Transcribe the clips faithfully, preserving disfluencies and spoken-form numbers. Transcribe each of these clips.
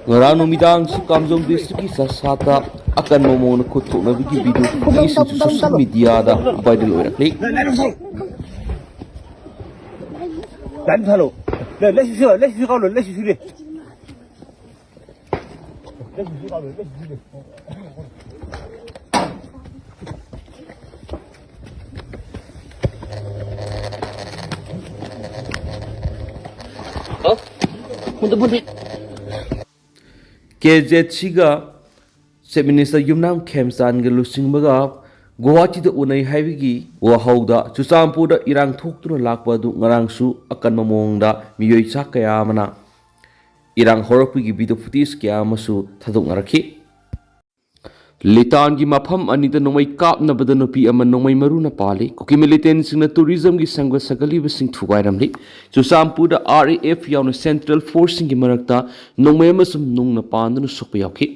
ꯉꯔꯥꯡ ꯅꯨꯃꯤꯗꯥꯡ ꯁꯤ ꯀꯥꯝꯖꯣꯡ ꯗꯤꯁꯇ꯭ꯔꯤꯛꯀꯤ ꯆꯁꯥꯠꯇ ꯑꯀꯟꯕ ꯃꯑꯣꯡꯗ ꯈꯨꯠ ꯊꯣꯛꯅꯕꯒꯤ ꯚꯤꯗꯤꯑꯣ ꯐꯨꯇꯦꯖꯁꯤꯡꯁꯨ ꯁꯣꯁꯤꯌꯦꯜ ꯃꯤꯗꯤꯌꯥꯗ ꯚꯥꯏꯔꯦꯜ ꯑꯣꯏꯔꯛꯂꯤ꯫ ꯀꯦ ꯖꯦꯠ ꯁꯤꯒ ꯆꯤꯐ ꯃꯤꯅꯤꯁꯇꯔ ꯌꯨꯝꯅꯥꯝ ꯈꯦꯝꯆꯥꯟꯒ ꯂꯨꯆꯤꯡꯕꯒ ꯒꯨꯋꯥꯍꯥꯇꯤꯗ ꯎꯅꯩ ꯍꯥꯏꯕꯒꯤ ꯋꯥꯍꯧꯗ ꯆꯨꯔꯆꯥꯟꯄꯨꯔꯗ ꯏꯔꯥꯡ ꯊꯣꯛꯇꯨꯅ ꯂꯥꯛꯄ ꯑꯗꯨ ꯉꯔꯥꯡꯁꯨ ꯑꯀꯟꯕ ꯃꯑꯣꯡꯗ ꯃꯤꯑꯣꯏ ꯆꯥ ꯀꯌꯥ ꯑꯃꯅ ꯏꯔꯥꯡ ꯍꯧꯔꯛꯄꯒꯤ ꯚꯤꯗꯤꯑꯣ ꯐꯨꯇꯦꯖ ꯀꯌꯥ ꯑꯃꯁꯨ ꯊꯥꯗꯣꯛꯅꯔꯛꯈꯤ꯫ ꯂꯤꯇꯥꯟꯒꯤ ꯃꯐꯝ ꯑꯅꯤꯗ ꯅꯣꯡꯃꯩ ꯀꯥꯞꯅꯕꯗ ꯅꯨꯄꯤ ꯑꯃ ꯅꯣꯡꯃꯩ ꯃꯔꯨꯅ ꯄꯥꯜꯂꯤ꯫ ꯀꯨꯀꯤ ꯃꯤꯂꯤꯇꯦꯟꯁꯤꯡꯅ ꯇꯨꯔꯤꯖꯝꯒꯤ ꯁꯪꯒ ꯁꯥꯒꯠꯂꯤꯕꯁꯤꯡ ꯊꯨꯒꯥꯏꯔꯝꯂꯤ꯫ ꯆꯨꯔꯆꯥꯟꯄꯨꯔꯗ ꯑꯥꯔ ꯑꯦ ꯑꯦꯐ ꯌꯥꯎꯅ ꯁꯦꯟꯇ꯭ꯔꯦꯜ ꯐꯣꯔꯁꯁꯤꯡꯒꯤ ꯃꯔꯛꯇ ꯅꯣꯡꯃꯩ ꯑꯃꯁꯨꯡ ꯅꯨꯡꯅ ꯄꯥꯟꯗꯨꯅ ꯁꯣꯛꯄ ꯌꯥꯎꯈꯤ꯫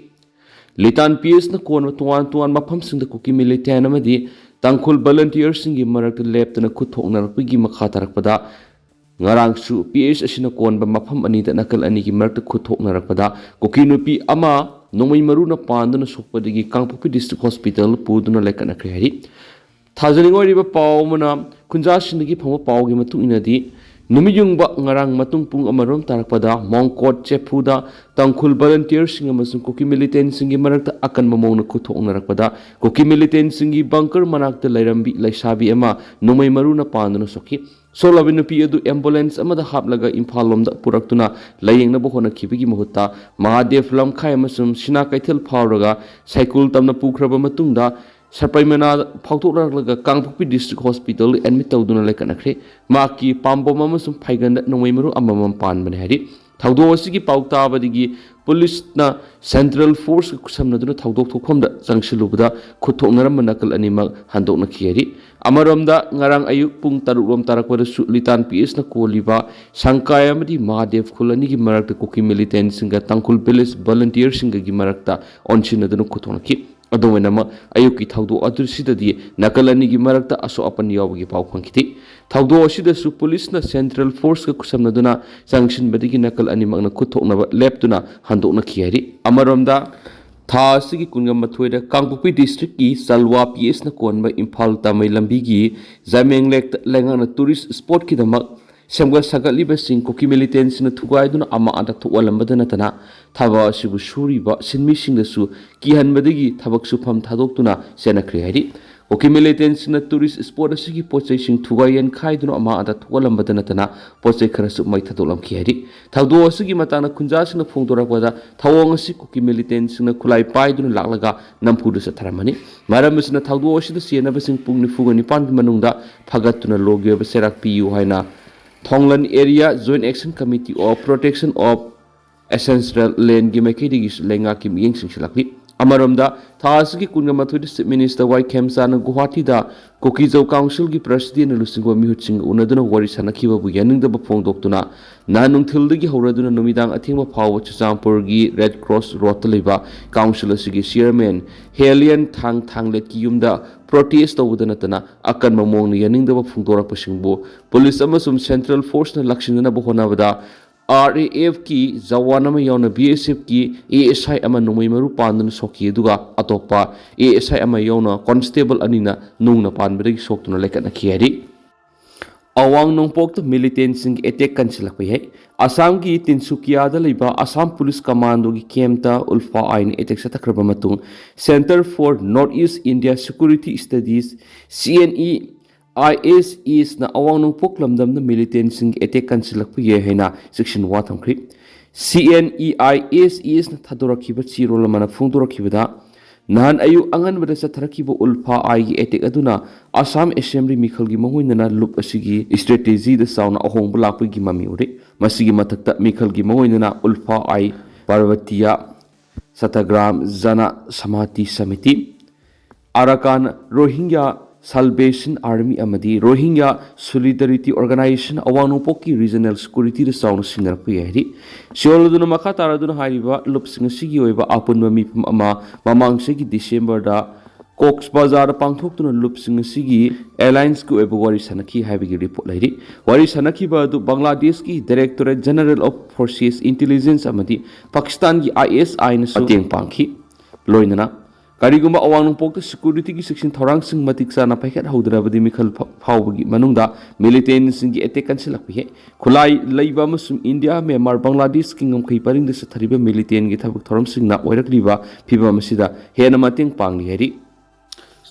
ꯂꯤꯇꯥꯟ ꯄꯤ ꯑꯦꯁꯅ ꯀꯣꯟꯕ ꯇꯣꯉꯥꯟ ꯇꯣꯉꯥꯟꯕ ꯃꯐꯝꯁꯤꯡꯗ ꯀꯨꯀꯤ ꯃꯤꯂꯤꯇꯦꯟ ꯑꯃꯗꯤ ꯇꯥꯡꯈꯨꯜ ꯚꯣꯂꯟꯇꯤꯌꯔꯁꯤꯡꯒꯤ ꯃꯔꯛꯇ ꯂꯦꯞꯇꯅ ꯈꯨꯠ ꯊꯣꯛꯅꯔꯛꯄꯒꯤ ꯃꯈꯥ ꯇꯥꯔꯛꯄꯗ ꯉꯔꯥꯡꯁꯨ ꯄꯤ ꯑꯦꯁ ꯑꯁꯤꯅ ꯀꯣꯟꯕ ꯃꯐꯝ ꯑꯅꯤꯗ ꯅꯥꯀꯜ ꯑꯅꯤꯒꯤ ꯃꯔꯛꯇ ꯈꯨꯠ ꯊꯣꯛꯅꯔꯛꯄꯗ ꯀꯨꯀꯤ ꯅꯨꯄꯤ ꯑꯃ ꯅꯣꯡꯃꯩ ꯃꯔꯨꯅ ꯄꯥꯟꯗꯨꯅ ꯁꯣꯛꯄꯗꯒꯤ ꯀꯥꯡꯄꯣꯛꯄꯤ ꯗꯤꯁꯇ꯭ꯔꯤꯛ ꯍꯣꯁꯄꯤꯇꯥꯜ ꯄꯨꯗꯨꯅ ꯂꯩꯈꯠꯅꯈ꯭ꯔꯦ ꯍꯥꯏꯔꯤ꯫ ꯊꯥꯖꯅꯤꯡꯉꯥꯏ ꯑꯣꯏꯔꯤꯕ ꯄꯥꯎ ꯑꯃꯅ, ꯈꯨꯟꯖꯥꯁꯤꯡꯗꯒꯤ ꯐꯪꯕ ꯄꯥꯎꯒꯤ ꯃꯇꯨꯡ ꯏꯟꯅꯗꯤ, ꯅꯨꯃꯤꯠꯌꯨꯡꯕ ꯉꯔꯥꯡ ꯃꯇꯨꯡ ꯄꯨꯡ ꯑꯃꯔꯣꯝ ꯇꯥꯔꯛꯄꯗ ꯃꯣꯡꯀꯣꯠ ꯆꯦꯐꯨꯗ ꯇꯥꯡꯈꯨꯜ ꯚꯣꯂꯟꯇꯤꯌꯔꯁꯤꯡ ꯑꯃꯁꯨꯡ ꯀꯨꯀꯤ ꯃꯤꯂꯤꯇꯦꯟꯁꯤꯡꯒꯤ ꯃꯔꯛꯇ ꯑꯀꯟꯕ ꯃꯑꯣꯡꯗ ꯈꯨꯠ ꯊꯣꯛꯅꯔꯛꯄꯗ ꯀꯨꯀꯤ ꯃꯤꯂꯤꯇꯦꯟꯁꯤꯡꯒꯤ ꯕꯪꯀꯔ ꯃꯅꯥꯛꯇ ꯂꯩꯔꯝꯕꯤ ꯂꯩꯁꯥꯕꯤ ꯑꯃ ꯅꯣꯡꯃꯩ ꯃꯔꯨꯅ ꯄꯥꯟꯗꯨꯅ ꯁꯣꯛꯈꯤ꯫ ꯁꯣꯛꯂꯕ ꯅꯨꯄꯤ ꯑꯗꯨ ꯑꯦꯝꯕꯨꯂꯦꯟꯁ ꯑꯃꯗ ꯍꯥꯞꯂꯒ ꯏꯝꯐꯥꯜ ꯂꯣꯝꯗ ꯄꯨꯔꯛꯇꯨꯅ ꯂꯥꯌꯦꯡꯅꯕ ꯍꯣꯠꯅꯈꯤꯕꯒꯤ ꯃꯍꯨꯠꯇ ꯃꯍꯥꯗꯦꯕ ꯂꯝꯈꯥꯏ ꯑꯃꯁꯨꯡ ꯁꯤꯅꯥ ꯀꯩꯊꯦꯜ ꯐꯥꯎꯔꯒ ꯁꯥꯏꯀꯨꯜ ꯇꯝꯅ ꯄꯨꯈ꯭ꯔꯕ ꯃꯇꯨꯡꯗ ꯁꯔꯄꯩꯃꯅꯥ ꯐꯥꯎꯗꯣꯛꯂꯛꯂꯒ ꯀꯥꯡꯄꯣꯛꯄꯤ ꯗꯤꯁꯇ꯭ꯔꯤꯛ ꯍꯣꯁꯄꯤꯇꯥꯜꯗ ꯑꯦꯗꯃꯤꯠ ꯇꯧꯗꯨꯅ ꯂꯩꯈꯠꯅꯈ꯭ꯔꯦ꯫ ꯃꯍꯥꯛꯀꯤ ꯄꯥꯝꯕꯣꯝ ꯑꯃꯁꯨꯡ ꯐꯩꯒꯟꯗ ꯅꯣꯡꯃꯩ ꯃꯔꯨ ꯑꯃꯃꯝ ꯄꯥꯟꯕꯅꯤ ꯍꯥꯏꯔꯤ꯫ ꯊꯧꯗꯣꯛ ꯑꯁꯤꯒꯤ ꯄꯥꯎ ꯇꯥꯕꯗꯒꯤ ꯄꯨꯂꯤꯁꯅ ꯁꯦꯟꯇ꯭ꯔꯦꯜ ꯐꯣꯔꯁꯀ ꯈꯨꯠꯁꯝꯅꯗꯨꯅ ꯊꯧꯗꯣꯛ ꯊꯣꯛꯐꯝꯗ ꯆꯪꯁꯤꯜꯂꯨꯕꯗ ꯈꯨꯠ ꯊꯣꯛꯅꯔꯝꯕ ꯅꯥꯀꯜ ꯑꯅꯤꯃꯛ ꯍꯟꯗꯣꯛꯅꯈꯤ ꯍꯥꯏꯔꯤ꯫ ꯑꯃꯔꯣꯝꯗ, ꯉꯔꯥꯡ ꯑꯌꯨꯛ ꯄꯨꯡ ꯇꯔꯨꯛ ꯂꯣꯝ ꯇꯥꯔꯛꯄꯗꯁꯨ ꯂꯤꯇꯥꯟ ꯄꯤ ꯑꯦꯁꯅ ꯀꯣꯜꯂꯤꯕ ꯁꯪꯀꯥꯏ ꯑꯃꯗꯤ ꯃꯍꯥꯗꯦꯕ ꯈꯨꯜ ꯑꯅꯤꯒꯤ ꯃꯔꯛꯇ ꯀꯨꯀꯤ ꯃꯤꯂꯤꯇꯦꯟꯁꯤꯡꯒ ꯇꯥꯡꯈꯨꯜ ꯚꯤꯂꯦꯖ ꯚꯣꯂꯟꯇꯤꯌꯔꯁꯤꯡꯒꯒꯤ ꯃꯔꯛꯇ ꯑꯣꯟꯁꯤꯟꯅꯗꯨꯅ ꯈꯨꯠ ꯊꯣꯛꯅꯈꯤ꯫ ꯑꯗꯨꯝ ꯑꯣꯏꯅꯃꯛ, ꯑꯌꯨꯛꯀꯤ ꯊꯧꯗꯣꯛ ꯑꯗꯨꯁꯤꯗꯗꯤ ꯅꯥꯀꯜ ꯑꯅꯤꯒꯤ ꯃꯔꯛꯇ ꯑꯁꯣꯛ ꯑꯄꯟ ꯌꯥꯎꯕꯒꯤ ꯄꯥꯎ ꯐꯪꯈꯤꯗꯦ꯫ ꯊꯧꯗꯣꯛ ꯑꯁꯤꯗꯁꯨ ꯄꯨꯂꯤꯁꯅ ꯁꯦꯟꯇ꯭ꯔꯦꯜ ꯐꯣꯔꯁꯀ ꯈꯨꯠꯁꯝꯅꯗꯨꯅ ꯆꯪꯁꯤꯟꯕꯗꯒꯤ ꯅꯥꯀꯜ ꯑꯅꯤꯃꯛꯅ ꯈꯨꯠ ꯊꯣꯛꯅꯕ ꯂꯦꯞꯇꯨꯅ ꯍꯟꯗꯣꯛꯅꯈꯤ ꯍꯥꯏꯔꯤ꯫ ꯑꯃꯔꯣꯝꯗ, ꯊꯥ ꯑꯁꯤꯒꯤ ꯀꯨꯟꯒ ꯃꯥꯊꯣꯏꯗ ꯀꯥꯡꯄꯣꯛꯄꯤ ꯗꯤꯁꯇ꯭ꯔꯤꯛꯀꯤ ꯆꯜꯋꯥ ꯄꯤ ꯑꯦꯁꯅ ꯀꯣꯟꯕ ꯏꯝꯐꯥꯜ ꯇꯥꯃꯩ ꯂꯝꯕꯤꯒꯤ ꯖꯥꯏꯃꯦꯡ ꯂꯦꯛꯇ ꯂꯩꯉꯥꯛꯅ ꯇꯨꯔꯤꯁ ꯁ꯭ꯄꯣꯠꯀꯤꯗꯃꯛ ꯁꯦꯝꯒꯠ ꯁꯥꯒꯠꯂꯤꯕꯁꯤꯡ ꯀꯨꯀꯤ ꯃꯤꯂꯤꯇꯦꯟꯁꯤꯡꯅ ꯊꯨꯒꯥꯏꯗꯨꯅ ꯑꯃ ꯑꯗ ꯊꯣꯛꯍꯜꯂꯝꯕꯗ ꯅꯠꯇꯅ, ꯊꯕꯛ ꯑꯁꯤꯕꯨ ꯁꯨꯔꯤꯕ ꯁꯤꯟꯃꯤꯁꯤꯡꯗꯁꯨ ꯀꯤꯍꯟꯕꯗꯒꯤ ꯊꯕꯛ ꯁꯨꯐꯝ ꯊꯥꯗꯣꯛꯇꯨꯅ ꯆꯦꯟꯅꯈ꯭ꯔꯦ ꯍꯥꯏꯔꯤ꯫ ꯀꯨꯀꯤ ꯃꯤꯂꯤꯇꯦꯟꯁꯤꯡꯅ ꯇꯨꯔꯤꯁ ꯁ꯭ꯄꯣꯠ ꯑꯁꯤꯒꯤ ꯄꯣꯠ ꯆꯩꯁꯤꯡ ꯊꯨꯒꯥꯏ ꯌꯦꯟꯈꯥꯏꯗꯨꯅ ꯑꯃ ꯑꯗ ꯊꯣꯛꯍꯜꯂꯝꯕꯗ ꯅꯠꯇꯅ, ꯄꯣꯠ ꯆꯩ ꯈꯔꯁꯨ ꯃꯩ ꯊꯥꯗꯣꯛꯂꯝꯈꯤ ꯍꯥꯏꯔꯤ꯫ ꯊꯧꯗꯣꯛ ꯑꯁꯤꯒꯤ ꯃꯇꯥꯡꯗ ꯈꯨꯟꯖꯥꯁꯤꯡꯅ ꯐꯣꯡꯗꯣꯔꯛꯄꯗ, ꯊꯧꯑꯣꯡ ꯑꯁꯤ ꯀꯨꯀꯤ ꯃꯤꯂꯤꯇꯦꯟꯁꯤꯡꯅ ꯈꯨꯠꯂꯥꯏ ꯄꯥꯏꯗꯨꯅ ꯂꯥꯛꯂꯒ ꯅꯝꯐꯨꯗ ꯆꯠꯊꯔꯝꯃꯅꯤ꯫ ꯃꯔꯝ ꯑꯁꯤꯅ ꯊꯧꯗꯣꯛ ꯑꯁꯤꯗ ꯆꯦꯟꯅꯕꯁꯤꯡ ꯄꯨꯡ ꯅꯤꯐꯨꯒ ꯅꯤꯄꯥꯟꯒꯤ ꯃꯅꯨꯡꯗ ꯐꯒꯠꯇꯨꯅ ꯂꯣꯒꯤ ꯑꯣꯏꯕ ꯆꯩꯔꯥꯛ ꯄꯤꯌꯨ ꯍꯥꯏꯅ Thonglen area joint action committee of protection of ancestral ꯂꯦꯟꯒꯤ ꯃꯥꯏꯀꯩꯗꯒꯤꯁꯨ ꯂꯩꯉꯥꯛꯀꯤ ꯃꯤꯠꯌꯦꯡ ꯆꯪꯁꯤꯜꯂꯛꯂꯤ꯫ ꯑꯃꯔꯣꯝꯗ, ꯊꯥ ꯑꯁꯤꯒꯤ ꯀꯨꯟꯒ ꯃꯥꯊꯣꯏꯗ ꯆꯤꯐ ꯃꯤꯅꯤꯁꯇꯔ ꯋꯥꯏ ꯈꯦꯝꯆꯥꯅ ꯒꯨꯋꯥꯍꯥꯇꯤꯗ ꯀꯨꯀꯤꯖꯧ ꯀꯥꯎꯟꯁꯤꯜꯒꯤ ꯄ꯭ꯔꯁꯤꯗꯦꯟꯅ ꯂꯨꯆꯤꯡꯕ ꯃꯤꯍꯨꯠꯁꯤꯡꯒ ꯎꯅꯗꯨꯅ ꯋꯥꯔꯤ ꯁꯥꯅꯈꯤꯕꯕꯨ ꯌꯥꯅꯤꯡꯗꯕ ꯐꯣꯡꯗꯣꯛꯇꯨꯅ, ꯅꯍꯥꯟ ꯅꯨꯡꯊꯤꯜꯗꯒꯤ ꯍꯧꯔꯗꯨꯅ ꯅꯨꯃꯤꯗꯥꯡ ꯑꯊꯦꯡꯕ ꯐꯥꯎꯕ ꯆꯨꯔꯆꯥꯟꯄꯨꯔꯒꯤ ꯔꯦꯗ ꯀ꯭ꯔꯣꯁ ꯔꯣꯗꯇ ꯂꯩꯕ ꯀꯥꯎꯟꯁꯤꯜ ꯑꯁꯤꯒꯤ ꯆꯤꯌꯔꯃꯦꯟ ꯍꯦꯂꯤꯌꯟ ꯊꯥꯡ ꯊꯥꯡꯂꯦꯠꯀꯤ ꯌꯨꯝꯗ ꯄ꯭ꯔꯣꯇꯦꯁ ꯇꯧꯕꯗ ꯅꯠꯇꯅ, ꯑꯀꯟꯕ ꯃꯑꯣꯡꯗ ꯌꯥꯅꯤꯡꯗꯕ ꯐꯣꯡꯗꯣꯔꯛꯄꯁꯤꯡꯕꯨ ꯄꯨꯂꯤꯁ ꯑꯃꯁꯨꯡ ꯁꯦꯟꯇ꯭ꯔꯦꯜ ꯐꯣꯔꯁꯅ ꯂꯥꯛꯁꯤꯟꯅꯅꯕ ꯍꯣꯠꯅꯕꯗ, ꯑꯥꯔ ꯑꯦ ꯑꯦꯐꯀꯤ ꯖꯋꯥꯟ ꯑꯃ ꯌꯥꯎꯅ ꯕꯤ ꯑꯦꯁ ꯑꯦꯐꯀꯤ ꯑꯦ ꯑꯦꯁ ꯑꯥꯏ ꯑꯃ ꯅꯣꯡꯃꯩ ꯃꯔꯨ ꯄꯥꯟꯗꯨꯅ ꯁꯣꯛꯈꯤ, ꯑꯗꯨꯒ ꯑꯇꯣꯞꯄ ꯑꯦ ꯑꯦꯁ ꯑꯥꯏ ꯑꯃ ꯌꯥꯎꯅ ꯀꯣꯟꯁꯇꯦꯕꯜ ꯑꯅꯤꯅ ꯅꯨꯡꯅ ꯄꯥꯟꯕꯗꯒꯤ ꯁꯣꯛꯇꯨꯅ ꯂꯩꯈꯠꯅꯈꯤ ꯍꯥꯏꯔꯤ꯫ ꯑꯋꯥꯡ ꯅꯣꯡꯄꯣꯛꯇ ꯃꯤꯂꯤꯇꯦꯟꯁꯤꯡꯒꯤ ꯑꯦꯇꯦꯛ ꯀꯟꯁꯤꯜꯂꯛꯄ ꯌꯥꯏ꯫ ꯑꯁꯥꯝꯒꯤ ꯇꯤꯟꯁꯨꯀꯤꯌꯥꯗ ꯂꯩꯕ ꯑꯁꯥꯝ ꯄꯨꯂꯤꯁ ꯀꯃꯥꯟꯗꯣꯒꯤ ꯀꯦꯝꯞꯇ ꯎꯜꯐꯥ ꯑꯥꯏꯅ ꯑꯦꯇꯦꯛ ꯆꯠꯊꯈ꯭ꯔꯕ ꯃꯇꯨꯡ, centre for north east India security studies, C N E I S ꯏꯁꯅ ꯑꯋꯥꯡ ꯅꯣꯡꯄꯣꯛ ꯂꯝꯗꯝꯗ ꯃꯤꯂꯤꯇꯦꯟꯁꯤꯡꯒꯤ ꯑꯦꯇꯦꯛ ꯀꯟꯁꯤꯜꯂꯛꯄ ꯌꯥꯏ ꯍꯥꯏꯅ ꯆꯦꯛꯁꯤꯟ ꯋꯥ ꯊꯝꯈ꯭ꯔꯤ꯫ ꯁꯤ ꯑꯦꯟ ꯏ ꯑꯥꯏ ꯑꯦꯁ ꯏꯁꯅ ꯊꯥꯗꯣꯔꯛꯈꯤꯕ ꯆꯦꯔꯣꯜ ꯑꯃꯅ ꯐꯣꯡꯗꯣꯔꯛꯈꯤꯕꯗ, ꯅꯍꯥꯟ ꯑꯌꯨꯛ ꯑꯉꯟꯕꯗ ꯆꯠꯊꯔꯛꯈꯤꯕ ꯎꯜꯐꯥ ꯑꯥꯏꯒꯤ ꯑꯦꯇꯦꯛ ꯑꯗꯨꯅ ꯑꯁꯥꯝ ꯑꯦꯁꯦꯝꯕ꯭ꯂꯤ ꯃꯤꯈꯜꯒꯤ ꯃꯥꯡꯑꯣꯏꯅꯅ ꯂꯨꯞ ꯑꯁꯤꯒꯤ ꯏꯁꯇ꯭ꯔꯦꯇꯦꯖꯤꯗ ꯆꯥꯎꯅ ꯑꯍꯣꯡꯕ ꯂꯥꯛꯄꯒꯤ ꯃꯃꯤ ꯎꯔꯦ꯫ ꯃꯁꯤꯒꯤ ꯃꯊꯛꯇ, ꯃꯤꯈꯜꯒꯤ ꯃꯥꯡꯑꯣꯏꯅꯅ ꯎꯜꯐꯥ ꯑꯥꯏ, ꯄꯥꯔꯕꯇꯤꯌꯥ ꯁꯇꯒ꯭ꯔꯥꯝ ꯖꯅ ꯁꯃꯥꯇꯤ ꯁꯃꯤꯇꯤ, ꯑꯔꯥꯀꯥꯟ ꯔꯣꯍꯤꯡꯒ꯭ꯌꯥ Salvation Army ꯑꯃꯗꯤ Rohingya Solidarity Organization ꯑꯋꯥꯡ ꯅꯣꯡꯄꯣꯛꯀꯤ regional security ꯗ ꯆꯥꯎꯅ ꯁꯤꯡꯅꯔꯛꯄ ꯌꯥꯏ ꯍꯥꯏꯔꯤ꯫ ꯁꯤꯑꯣꯜ ꯑꯗꯨꯅ ꯃꯈꯥ ꯇꯥꯔꯗꯨꯅ ꯍꯥꯏꯔꯤꯕ ꯂꯨꯞꯁꯤꯡ ꯑꯁꯤꯒꯤ ꯑꯣꯏꯕ ꯑꯄꯨꯟꯕ ꯃꯤꯐꯝ ꯑꯃ ꯃꯃꯥꯡ ꯆꯍꯤꯒꯤ December ꯗ ꯀꯣꯛꯁ ꯕꯖꯥꯔꯗ ꯄꯥꯡꯊꯣꯛꯇꯨꯅ ꯂꯨꯞꯁꯤꯡ ꯑꯁꯤꯒꯤ alliance ꯀꯤ ꯑꯣꯏꯕ ꯋꯥꯔꯤ ꯁꯥꯟꯅꯈꯤ ꯍꯥꯏꯕꯒꯤ report ꯂꯩꯔꯤ꯫ ꯋꯥꯔꯤ ꯁꯥꯟꯅꯈꯤꯕ ꯑꯗꯨ ꯕꯪꯒ꯭ꯂꯥꯗꯦꯁꯀꯤ Directorate General of Forces Intelligence ꯑꯃꯗꯤ ꯄꯥꯀꯤꯁꯇꯥꯟꯒꯤ I S I ꯅꯁꯨ ꯃꯇꯦꯡ ꯄꯥꯡꯈꯤ꯫ ꯂꯣꯏꯅꯅ ꯀꯔꯤꯒꯨꯝꯕ ꯑꯋꯥꯡ ꯅꯣꯡꯄꯣꯛꯇ security ꯒꯤ ꯆꯦꯛꯁꯤꯟ ꯊꯧꯔꯥꯡꯁꯤꯡ ꯃꯇꯤꯛ ꯆꯥꯅ ꯄꯥꯏꯈꯠꯍꯧꯗ꯭ꯔꯕꯗꯤ ꯃꯤꯈꯜ ꯐ-, ꯐꯥꯎꯕꯒꯤ ꯃꯅꯨꯡꯗ militant ꯁꯤꯡꯒꯤ attack ꯀꯟꯁꯤꯜꯂꯛꯄ ꯌꯥꯏ꯫ ꯈꯨꯠꯂꯥꯏ ꯂꯩꯕ ꯑꯃꯁꯨꯡ ꯏꯟꯗꯤꯌꯥ, ꯃ꯭ꯌꯥꯟꯃꯥꯔ, ꯕꯪꯒ꯭ꯂꯥꯗꯦꯁꯀꯤ ꯉꯝꯈꯩ ꯄꯔꯤꯡꯗ ꯆꯠꯊꯔꯤꯕ militant ꯒꯤ ꯊꯕꯛ ꯊꯧꯔꯝꯁꯤꯡꯅ ꯑꯣꯏꯔꯛꯂꯤꯕ ꯐꯤꯚꯝ ꯑꯁꯤꯗ ꯍꯦꯟꯅ ꯃꯇꯦꯡ ꯄꯥꯡꯂꯤ ꯍꯥꯏꯔꯤ꯫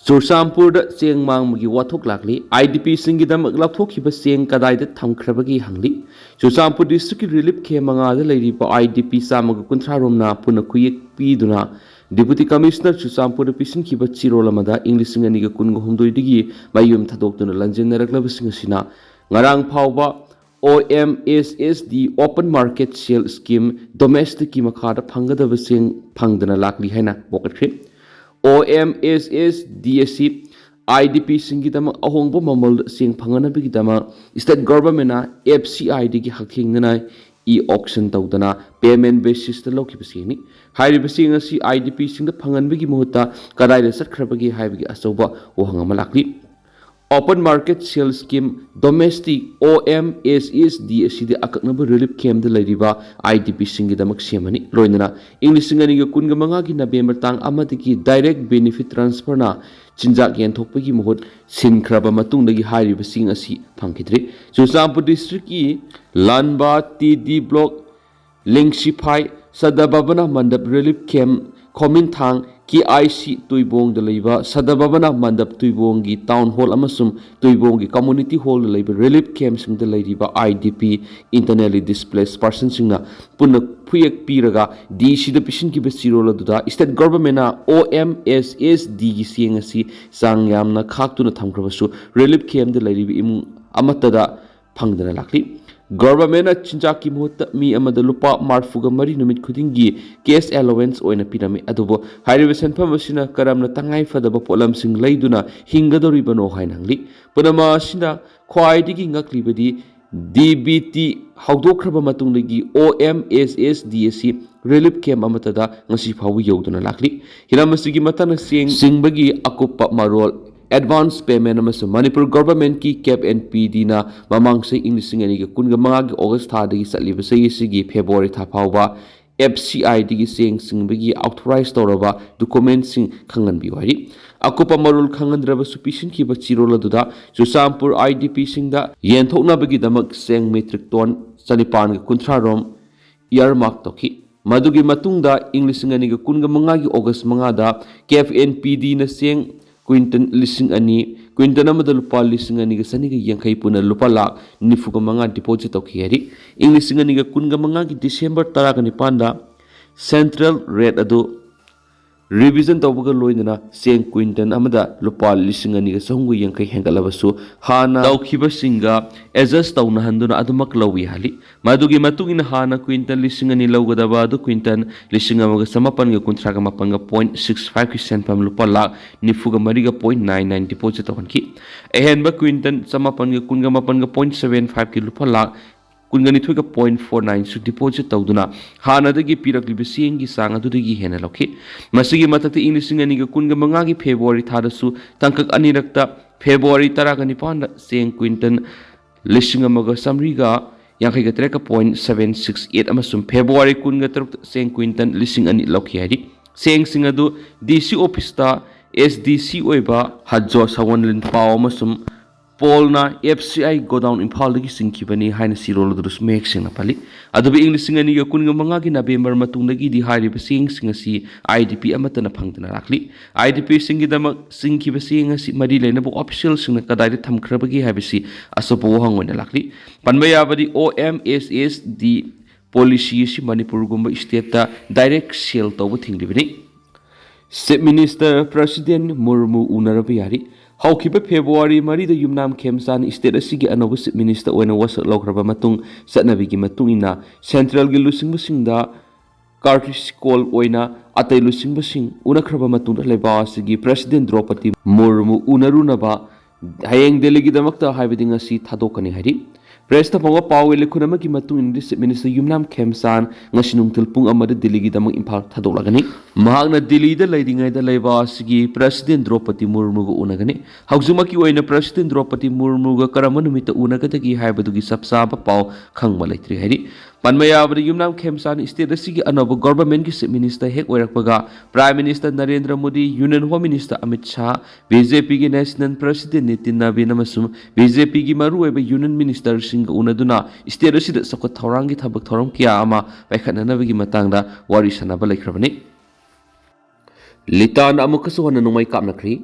ꯆꯨꯔꯆꯥꯟꯄꯨꯔꯗ ꯆꯦꯡ ꯃꯥꯡꯕꯒꯤ ꯋꯥꯊꯣꯛ ꯂꯥꯛꯂꯤ꯫ I D P ꯁꯤꯡꯒꯤꯗꯃꯛ ꯂꯧꯊꯣꯛꯈꯤꯕ ꯆꯦꯡ ꯀꯗꯥꯏꯗ ꯊꯝꯈ꯭ꯔꯕꯒꯦ ꯍꯪꯂꯤ꯫ ꯆꯨꯔꯆꯥꯟꯄꯨꯔ district ꯀꯤ relief camp ꯃꯉꯥꯗ ꯂꯩꯔꯤꯕ I D P ꯆꯥꯝꯃꯒ ꯀꯨꯟꯊ꯭ꯔꯥ ꯔꯣꯝꯅ ꯄꯨꯟꯅ ꯈꯨꯌꯦꯛ ꯄꯤꯗꯨꯅ Deputy Commissioner ꯆꯨꯔꯆꯥꯟꯄꯨꯔꯗ ꯄꯤꯁꯤꯟꯈꯤꯕ ꯆꯦꯔꯣꯜ ꯑꯃꯗ ꯏꯪ ꯂꯤꯁꯤꯡ ꯑꯅꯤꯒ ꯀꯨꯟꯒ ꯍꯨꯝꯗꯣꯏꯗꯒꯤ ꯃꯌꯨꯝ ꯊꯥꯗꯣꯛꯇꯨꯅ ꯂꯥꯟꯖꯦꯟꯅꯔꯛꯂꯕꯁꯤꯡ ꯑꯁꯤꯅ ꯉꯔꯥꯡ ꯐꯥꯎꯕ O M S S D Open Market Sale Scheme Domestic ꯀꯤ ꯃꯈꯥꯗ ꯐꯪꯒꯗꯕ ꯆꯦꯡ ꯐꯪꯗꯅ ꯂꯥꯛꯂꯤ ꯍꯥꯏꯅ ꯋꯥꯀꯠꯈ꯭ꯔꯦ꯫ O M S S D ꯑꯁꯤ I D P ꯁꯤꯡꯒꯤꯗꯃꯛ ꯑꯍꯣꯡꯕ ꯃꯃꯜꯗ ꯆꯦꯡ ꯐꯪꯍꯟꯅꯕꯒꯤꯗꯃꯛ state government ꯅ F C I D ꯒꯤ ꯍꯛꯊꯦꯡꯅꯅ e-auction ꯇꯧꯗꯅ payment basis ꯇ ꯂꯧꯈꯤꯕ ꯆꯦꯡꯅꯤ꯫ ꯍꯥꯏꯔꯤꯕ ꯆꯦꯡ ꯑꯁꯤ I D P ꯁꯤꯡꯗ ꯐꯪꯍꯟꯕꯒꯤ ꯃꯍꯨꯠꯇ ꯀꯗꯥꯏꯗ ꯆꯠꯈ꯭ꯔꯕꯒꯦ ꯍꯥꯏꯕꯒꯤ ꯑꯆꯧꯕ ꯋꯥꯍꯪ ꯑꯃ ꯂꯥꯛꯂꯤ꯫ Open Market Sale Scheme Domestic, O M S S D ꯑꯁꯤꯗꯤ ꯑꯀꯛꯅꯕ relief camp ꯇ ꯂꯩꯔꯤꯕ I D P ꯁꯤꯡꯒꯤꯗꯃꯛ ꯁꯦꯝꯕꯅꯤ꯫ ꯂꯣꯏꯅꯅ ꯏꯪ ꯂꯤꯁꯤꯡ ꯑꯅꯤꯒ ꯀꯨꯟꯒ ꯃꯉꯥꯒꯤ November ꯇꯥꯡ ꯑꯃꯗꯒꯤ direct benefit transfer ꯅ ꯆꯤꯟꯖꯥꯛ ꯌꯦꯟꯊꯣꯛꯄꯒꯤ ꯃꯍꯨꯠ ꯁꯤꯟꯈ꯭ꯔꯕ ꯃꯇꯨꯡꯗꯒꯤ ꯍꯥꯏꯔꯤꯕꯁꯤꯡ ꯑꯁꯤ ꯐꯪꯈꯤꯗ꯭ꯔꯤ꯫ ꯆꯨꯔꯆꯥꯟꯄꯨꯔ district ꯀꯤ ꯂꯥꯟꯕꯥ T D block, ꯂꯦꯡꯁꯤꯐꯥꯏ, ꯁꯗꯕꯕꯅ ꯃꯟꯗꯞ relief camp, ꯈꯣꯃꯤꯟꯊꯥꯡ, K I C ꯇꯨꯏꯕꯣꯡꯗ ꯂꯩꯕ ꯁꯗꯕꯕꯅ ꯃꯟꯗꯞ ꯇꯨꯏꯕꯣꯡꯒꯤ town hall ꯑꯃꯁꯨꯡ ꯇꯨꯏꯕꯣꯡꯒꯤ community hall ꯗ ꯂꯩꯕ relief camp ꯁꯤꯡꯗ ꯂꯩꯔꯤꯕ I D P, internally displaced person ꯁꯤꯡꯅ ꯄꯨꯟꯅ ꯈꯨꯌꯦꯛ ꯄꯤꯔꯒ D C ꯗ ꯄꯤꯁꯤꯟꯈꯤꯕ ꯆꯦꯔꯣꯜ ꯑꯗꯨꯗ state government ꯅ O M S S D ꯒꯤ ꯆꯦꯡ ꯑꯁꯤ ꯆꯥꯡ ꯌꯥꯝꯅ ꯈꯥꯛꯇꯨꯅ ꯊꯝꯈ꯭ꯔꯕꯁꯨ relief camp ꯇ ꯂꯩꯔꯤꯕ ꯏꯃꯨꯡ ꯑꯃꯠꯇꯗ ꯐꯪꯗꯅ ꯂꯥꯛꯂꯤ꯫ ꯒꯚꯔꯟꯃꯦꯟꯠꯅ ꯆꯤꯟꯖꯥꯛꯀꯤ ꯃꯍꯨꯠꯇ ꯃꯤ ꯑꯃꯗ ꯂꯨꯄꯥ ꯃꯔꯤꯐꯨꯒ ꯃꯔꯤ ꯅꯨꯃꯤꯠ ꯈꯨꯗꯤꯡꯒꯤ ꯀꯦꯁ ꯑꯦꯂꯣꯋꯦꯟꯁ ꯑꯣꯏꯅ ꯄꯤꯔꯝꯃꯤ꯫ ꯑꯗꯨꯕꯨ ꯍꯥꯏꯔꯤꯕ ꯁꯦꯟꯐꯝ ꯑꯁꯤꯅ ꯀꯔꯝꯅ ꯇꯉꯥꯏ ꯐꯗꯕ ꯄꯣꯠꯂꯝꯁꯤꯡ ꯂꯩꯗꯨꯅ ꯍꯤꯡꯒꯗꯧꯔꯤꯕꯅꯣ ꯍꯥꯏꯅ ꯍꯪꯂꯤ꯫ ꯄꯨꯝꯅꯃꯛ ꯑꯁꯤꯅ ꯈ꯭ꯋꯥꯏꯗꯒꯤ ꯉꯛꯂꯤꯕꯗꯤ, ꯗꯤ ꯕꯤ ꯇꯤ ꯍꯧꯗꯣꯛꯈ꯭ꯔꯕ ꯃꯇꯨꯡꯗꯒꯤ ꯑꯣ ꯑꯦꯝ ꯑꯦꯁ ꯑꯦꯁ ꯗꯤ ꯑꯁꯤ ꯔꯤꯂꯤꯐ ꯀꯦꯝꯞ ꯑꯃꯠꯇꯗ ꯉꯁꯤ ꯐꯥꯎꯕ ꯌꯧꯗꯨꯅ ꯂꯥꯛꯂꯤ꯫ ꯍꯤꯔꯝ ꯑꯁꯤꯒꯤ ꯃꯇꯥꯡꯗ ꯆꯦꯡ ꯆꯤꯡꯕꯒꯤ ꯑꯀꯨꯞꯄ ꯃꯔꯣꯜ, ꯑꯦꯗꯚꯥꯟꯁ ꯄꯦꯃꯦꯟꯠ ꯑꯃꯁꯨꯡ ꯃꯅꯤꯄꯨꯔ ꯒꯚꯔꯟꯃꯦꯟꯠꯀꯤ ꯀꯦꯞ ꯑꯦꯟ ꯄꯤ ꯗꯤꯅ ꯃꯃꯥꯡ ꯆꯍꯤ ꯏꯪ ꯂꯤꯁꯤꯡ ꯑꯅꯤꯒ ꯀꯨꯟꯒ ꯃꯉꯥꯒꯤ ꯑꯣꯒꯁ ꯊꯥꯗꯒꯤ ꯆꯠꯂꯤꯕ ꯆꯍꯤ ꯑꯁꯤꯒꯤ ꯐꯦꯕ꯭ꯔꯨꯋꯥꯔꯤ ꯊꯥ ꯐꯥꯎꯕ ꯑꯦꯐ ꯁꯤ ꯑꯥꯏ ꯗꯤꯒꯤ ꯆꯦꯡ ꯆꯤꯡꯕꯒꯤ ꯑꯣꯊꯣꯔꯥꯏꯖ ꯇꯧꯔꯕ ꯗꯣꯀꯨꯃꯦꯟꯠꯁꯤꯡ ꯈꯪꯍꯟꯕꯤꯌꯨ ꯍꯥꯏꯔꯤ꯫ ꯑꯀꯨꯞꯄ ꯃꯔꯣꯜ ꯈꯪꯍꯟꯗ꯭ꯔꯕꯁꯨ, ꯄꯤꯁꯤꯟꯈꯤꯕ ꯆꯦꯔꯣꯜ ꯑꯗꯨꯗ ꯆꯨꯔꯆꯥꯟꯄꯨꯔ ꯑꯥꯏ ꯗꯤ ꯄꯤꯁꯤꯡꯗ ꯌꯦꯟꯊꯣꯛꯅꯕꯒꯤꯗꯃꯛ ꯆꯦꯡ ꯃꯦꯇ꯭ꯔꯤꯛ ꯇꯣꯟ ꯆꯅꯤꯄꯥꯟꯒ ꯀꯨꯟꯊ꯭ꯔꯥ ꯔꯣꯝ ꯏꯌꯥꯔꯃꯥꯔꯛ ꯇꯧꯈꯤ꯫ ꯃꯗꯨꯒꯤ ꯃꯇꯨꯡꯗ ꯏꯪ ꯂꯤꯁꯤꯡ ꯑꯅꯤꯒ ꯀꯨꯟꯒ ꯃꯉꯥꯒꯤ ꯑꯣꯒꯁ ꯃꯉꯥꯗ ꯀꯦꯞ ꯑꯦꯟ ꯄꯤ ꯗꯤꯅ ꯆꯦꯡ ꯀ꯭ꯋꯤꯟꯇꯜ ꯂꯤꯁꯤꯡ ꯑꯅꯤ, ꯀ꯭ꯋꯤꯟꯇꯜ ꯑꯃꯗ ꯂꯨꯄꯥ ꯂꯤꯁꯤꯡ ꯑꯅꯤꯒ ꯆꯅꯤꯒ ꯌꯥꯡꯈꯩ, ꯄꯨꯟꯅ ꯂꯨꯄꯥ ꯂꯥꯈ ꯅꯤꯐꯨꯒ ꯃꯉꯥ ꯗꯤꯄꯣꯖꯤꯠ ꯇꯧꯈꯤ ꯍꯥꯏꯔꯤ꯫ ꯏꯪ ꯂꯤꯁꯤꯡ ꯑꯅꯤꯒ ꯀꯨꯟꯒ ꯃꯉꯥꯒꯤ ꯗꯤꯁꯦꯝꯕꯔ ꯇꯔꯥꯒ ꯅꯤꯄꯥꯟꯗ ꯁꯦꯟꯇ꯭ꯔꯦꯜ ꯔꯦꯠ ꯑꯗꯨ ꯔꯤꯚꯤꯖꯟ ꯇꯧꯕꯒ ꯂꯣꯏꯅꯅ ꯆꯦꯡ ꯀ꯭ꯋꯤꯟꯇꯜ ꯑꯃꯗ ꯂꯨꯄꯥ ꯂꯤꯁꯤꯡ ꯑꯅꯤꯒ ꯆꯍꯨꯝꯒ ꯌꯥꯡꯈꯩ ꯍꯦꯟꯒꯠꯂꯕꯁꯨ, ꯍꯥꯟꯅ ꯇꯧꯈꯤꯕꯁꯤꯡꯒ ꯑꯦꯗꯖꯁ ꯇꯧꯅꯍꯟꯗꯨꯅ ꯑꯗꯨꯃꯛ ꯂꯧꯏ ꯍꯥꯏꯔꯤ꯫ ꯃꯗꯨꯒꯤ ꯃꯇꯨꯡ ꯏꯟꯅ ꯍꯥꯟꯅ ꯀ꯭ꯋꯤꯟꯇꯜ ꯂꯤꯁꯤꯡ ꯑꯅꯤ ꯂꯧꯒꯗꯕ ꯑꯗꯨ ꯀ꯭ꯋꯤꯟꯇꯜ ꯂꯤꯁꯤꯡ ꯑꯃꯒ ꯆꯃꯥꯄꯟꯒ ꯀꯨꯟꯊ꯭ꯔꯥꯒ ꯃꯥꯄꯟꯒ ꯄꯣꯏꯟꯠ ꯁꯤꯛꯁ ꯐꯥꯏꯚꯀꯤ ꯁꯦꯟꯐꯝ ꯂꯨꯄꯥ ꯂꯥꯈ ꯅꯤꯐꯨꯒ ꯃꯔꯤꯒ ꯄꯣꯏꯟꯠ ꯅꯥꯏꯟ ꯅꯥꯏꯟ ꯗꯤꯄꯣꯖꯤꯠ ꯇꯧꯍꯟꯈꯤ꯫ ꯑꯍꯦꯟꯕ ꯀ꯭ꯋꯤꯟꯇꯜ ꯆꯃꯥꯄꯟꯒ ꯀꯨꯟꯒ ꯃꯥꯄꯟꯒ ꯄꯣꯏꯟꯠ ꯁꯕꯦꯟ ꯐꯥꯏꯚꯀꯤ ꯂꯨꯄꯥ ꯂꯥꯈ ꯀꯨꯟꯒ ꯅꯤꯊꯣꯏꯒ ꯄꯣꯏꯟꯠ ꯐꯣꯔ ꯅꯥꯏꯟꯁꯨ ꯗꯤꯄꯣꯖꯤꯠ ꯇꯧꯗꯨꯅ ꯍꯥꯟꯅꯗꯒꯤ ꯄꯤꯔꯛꯂꯤꯕ ꯆꯦꯡꯒꯤ ꯆꯥꯡ ꯑꯗꯨꯗꯒꯤ ꯍꯦꯟꯅ ꯂꯧꯈꯤ꯫ ꯃꯁꯤꯒꯤ ꯃꯊꯛꯇ ꯏꯪ ꯂꯤꯁꯤꯡ ꯑꯅꯤꯒ ꯀꯨꯟꯒ ꯃꯉꯥꯒꯤ ꯐꯦꯕ꯭ꯔꯨꯋꯥꯔꯤ ꯊꯥꯗꯁꯨ ꯇꯥꯡꯀꯛ ꯑꯅꯤꯔꯛꯇ ꯐꯦꯕ꯭ꯔꯨꯋꯥꯔꯤ ꯇꯔꯥꯒ ꯅꯤꯄꯥꯟꯗ ꯆꯦꯡ ꯀ꯭ꯋꯤꯟꯇꯜ ꯂꯤꯁꯤꯡ ꯑꯃꯒ ꯆꯥꯃꯔꯤꯒ ꯌꯥꯡꯈꯩꯒ ꯇꯔꯦꯠꯀ ꯄꯣꯏꯟꯠ ꯁꯕꯦꯟ ꯁꯤꯛꯁ ꯑꯩꯠ ꯑꯃꯁꯨꯡ ꯐꯦꯕ꯭ꯔꯨꯋꯥꯔꯤ ꯀꯨꯟꯒ ꯇꯔꯨꯛꯇ ꯆꯦꯡ ꯀ꯭ꯋꯤꯟꯇꯜ ꯂꯤꯁꯤꯡ ꯑꯅꯤ ꯂꯧꯈꯤ ꯍꯥꯏꯔꯤ꯫ ꯆꯦꯡꯁꯤꯡ ꯑꯗꯨ ꯗꯤ ꯁꯤ ꯑꯣꯐꯤꯁꯇ ꯑꯦꯁ ꯗꯤ ꯁꯤ ꯑꯣꯏꯕ ꯍꯖꯣ ꯁꯋꯟꯂꯤꯟ ꯄꯥꯎ ꯑꯃꯁꯨꯡ ꯄꯣꯜꯅ ꯑꯦꯐ ꯁꯤ ꯑꯥꯏ ꯒꯣꯗꯥꯎꯟ ꯏꯝꯐꯥꯜꯗꯒꯤ ꯆꯤꯡꯈꯤꯕꯅꯤ ꯍꯥꯏꯅ ꯆꯦꯔꯣꯜ ꯑꯗꯨꯗꯁꯨ ꯃꯌꯦꯛ ꯁꯦꯡꯅ ꯄꯜꯂꯤ꯫ ꯑꯗꯨꯕꯨ ꯏꯪ ꯂꯤꯁꯤꯡ ꯑꯅꯤꯒ ꯀꯨꯟꯒ ꯃꯉꯥꯒꯤ ꯅꯕꯦꯝꯕꯔ ꯃꯇꯨꯡꯗꯒꯤꯗꯤ ꯍꯥꯏꯔꯤꯕ ꯆꯦꯡꯁꯤꯡ ꯑꯁꯤ ꯑꯥꯏ ꯗꯤ ꯄꯤ ꯑꯃꯠꯇꯅ ꯐꯪꯗꯅ ꯂꯥꯛꯂꯤ꯫ ꯑꯥꯏ ꯗꯤ ꯄꯤꯁꯤꯡꯒꯤꯗꯃꯛ ꯆꯤꯡꯈꯤꯕ ꯆꯦꯡ ꯑꯁꯤ ꯃꯔꯤ ꯂꯩꯅꯕ ꯑꯣꯐꯤꯁꯤꯌꯦꯜꯁꯤꯡꯅ ꯀꯗꯥꯏꯗ ꯊꯝꯈ꯭ꯔꯕꯒꯦ ꯍꯥꯏꯕꯁꯤ ꯑꯆꯧꯕ ꯋꯥꯍꯪ ꯑꯣꯏꯅ ꯂꯥꯛꯂꯤ꯫ ꯄꯟꯕ ꯌꯥꯕꯗꯤ, ꯑꯣ ꯑꯦꯝ ꯑꯦꯁ ꯑꯦꯁ ꯗꯤ ꯄꯣꯂꯤꯁꯤ ꯑꯁꯤ ꯃꯅꯤꯄꯨꯔꯒꯨꯝꯕ ꯁ꯭ꯇꯦꯠꯇ ꯗꯥꯏꯔꯦꯛ ꯁꯦꯜ ꯇꯧꯕ ꯊꯤꯡꯂꯤꯕꯅꯤ꯫ ꯆꯤꯐ ꯃꯤꯅꯤꯁꯇꯔ ꯄ꯭ꯔꯦꯁꯤꯗꯦꯟꯠ ꯃꯨꯔꯃꯨ ꯎꯅꯔꯕ ꯌꯥꯔꯤ꯫ ꯍꯧꯈꯤꯕ ꯐꯦꯕ꯭ꯔꯨꯋꯥꯔꯤ ꯃꯔꯤꯗ ꯌꯨꯝꯅꯥꯝ ꯈꯦꯝꯆꯥꯟ ꯁ꯭ꯇꯦꯠ ꯑꯁꯤꯒꯤ ꯑꯅꯧꯕ ꯆꯤꯐ ꯃꯤꯅꯤꯁꯇꯔ ꯑꯣꯏꯅ ꯋꯥꯁꯛ ꯂꯧꯈ꯭ꯔꯕ ꯃꯇꯨꯡ, ꯆꯠꯅꯕꯤꯒꯤ ꯃꯇꯨꯡ ꯏꯟꯅ ꯁꯦꯟꯇ꯭ꯔꯦꯜꯒꯤ ꯂꯨꯆꯤꯡꯕꯁꯤꯡꯗ ꯀꯥꯔꯇꯤꯁꯤ ꯀꯣꯜ ꯑꯣꯏꯅ ꯑꯇꯩ ꯂꯨꯆꯤꯡꯕꯁꯤꯡ ꯎꯅꯈ꯭ꯔꯕ ꯃꯇꯨꯡꯗ ꯂꯩꯕꯥꯛ ꯑꯁꯤꯒꯤ ꯄ꯭ꯔꯦꯁꯤꯗꯦꯟ ꯗ꯭ꯔꯧꯄꯗꯤ ꯃꯨꯔꯃꯨ ꯎꯅꯔꯨꯅꯕ ꯍꯌꯦꯡ ꯗꯦꯜꯂꯤꯒꯤꯗꯃꯛꯇ, ꯍꯥꯏꯕꯗꯤ ꯉꯁꯤ, ꯊꯥꯗꯣꯛꯀꯅꯤ ꯍꯥꯏꯔꯤ꯫ ꯄ꯭ꯔꯦꯁꯇ ꯐꯣꯡꯕ ꯄꯥꯎꯒꯤ ꯂꯤꯈꯨꯟ ꯑꯃꯒꯤ ꯃꯇꯨꯡ ꯏꯟꯅꯗꯤ, ꯆꯤꯐ ꯃꯤꯅꯤꯁꯇꯔ ꯌꯨꯝꯅꯥꯝ ꯈꯦꯝꯆꯥꯟ ꯉꯁꯤ ꯅꯨꯡꯊꯤꯜ ꯄꯨꯡ ꯑꯃꯗ ꯗꯤꯜꯂꯤꯒꯤꯗꯃꯛ ꯏꯝꯐꯥꯜ ꯊꯥꯗꯣꯛꯂꯒꯅꯤ꯫ ꯃꯍꯥꯛꯅ ꯗꯤꯜꯂꯤꯗ ꯂꯩꯔꯤꯉꯩꯗ ꯂꯩꯕꯥꯛ ꯑꯁꯤꯒꯤ ꯄ꯭ꯔꯦꯁꯤꯗꯦꯟ ꯗ꯭ꯔꯧꯄꯗꯤ ꯃꯨꯔꯃꯨꯒ ꯎꯅꯒꯅꯤ꯫ ꯍꯧꯖꯤꯛꯃꯛꯀꯤ ꯑꯣꯏꯅ ꯄ꯭ꯔꯦꯁꯤꯗꯦꯟ ꯗ꯭ꯔꯧꯄꯗꯤ ꯃꯨꯔꯃꯨꯒ ꯀꯔꯝꯕ ꯅꯨꯃꯤꯠꯇ ꯎꯅꯒꯗꯒꯦ ꯍꯥꯏꯕꯗꯨꯒꯤ ꯆꯞ ꯆꯥꯕ ꯄꯥꯎ ꯈꯪꯕ ꯂꯩꯇ꯭ꯔꯤ ꯍꯥꯏꯔꯤ꯫ ꯄꯟꯕ ꯌꯥꯕꯗ, ꯌꯨꯝꯅꯥꯝ ꯈꯦꯝꯆꯥꯟ ꯁ꯭ꯇꯦꯠ ꯑꯁꯤꯒꯤ ꯑꯅꯧꯕ ꯒꯣꯚꯔꯟꯃꯦꯟꯠꯀꯤ ꯆꯤꯐ ꯃꯤꯅꯤꯁꯇꯔ ꯍꯦꯛ ꯑꯣꯏꯔꯛꯄꯒ, prime minister Narendra Modi, union home minister Amit Shah, B J ꯄꯤꯒꯤ ꯅꯦꯁꯅꯦꯜ ꯄ꯭ꯔꯦꯁꯤꯗꯦꯟꯠ ꯅꯤꯇꯤꯟ ꯅꯕꯤꯟ ꯑꯃꯁꯨꯡ ꯕꯤ ꯖꯦ ꯄꯤꯒꯤ ꯃꯔꯨꯑꯣꯏꯕ ꯌꯨꯅꯤꯌꯟ ꯃꯤꯅꯤꯁꯇꯔꯁꯤꯡꯒ ꯎꯅꯗꯨꯅ ꯁ꯭ꯇꯦꯠ ꯑꯁꯤꯗ ꯆꯥꯎꯈꯠ ꯊꯧꯔꯥꯡꯒꯤ ꯊꯕꯛ ꯊꯧꯔꯝ ꯀꯌꯥ ꯑꯃ ꯄꯥꯏꯈꯠꯅꯅꯕꯒꯤ ꯃꯇꯥꯡꯗ ꯋꯥꯔꯤ ꯁꯥꯟꯅꯕ ꯂꯩꯈ꯭ꯔꯕꯅꯤ꯫ ꯂꯤꯇꯥꯟꯗ ꯑꯃꯨꯛꯀꯁꯨ ꯍꯟꯅ ꯅꯣꯡꯃꯩ ꯀꯥꯞꯅꯈ꯭ꯔꯤ꯫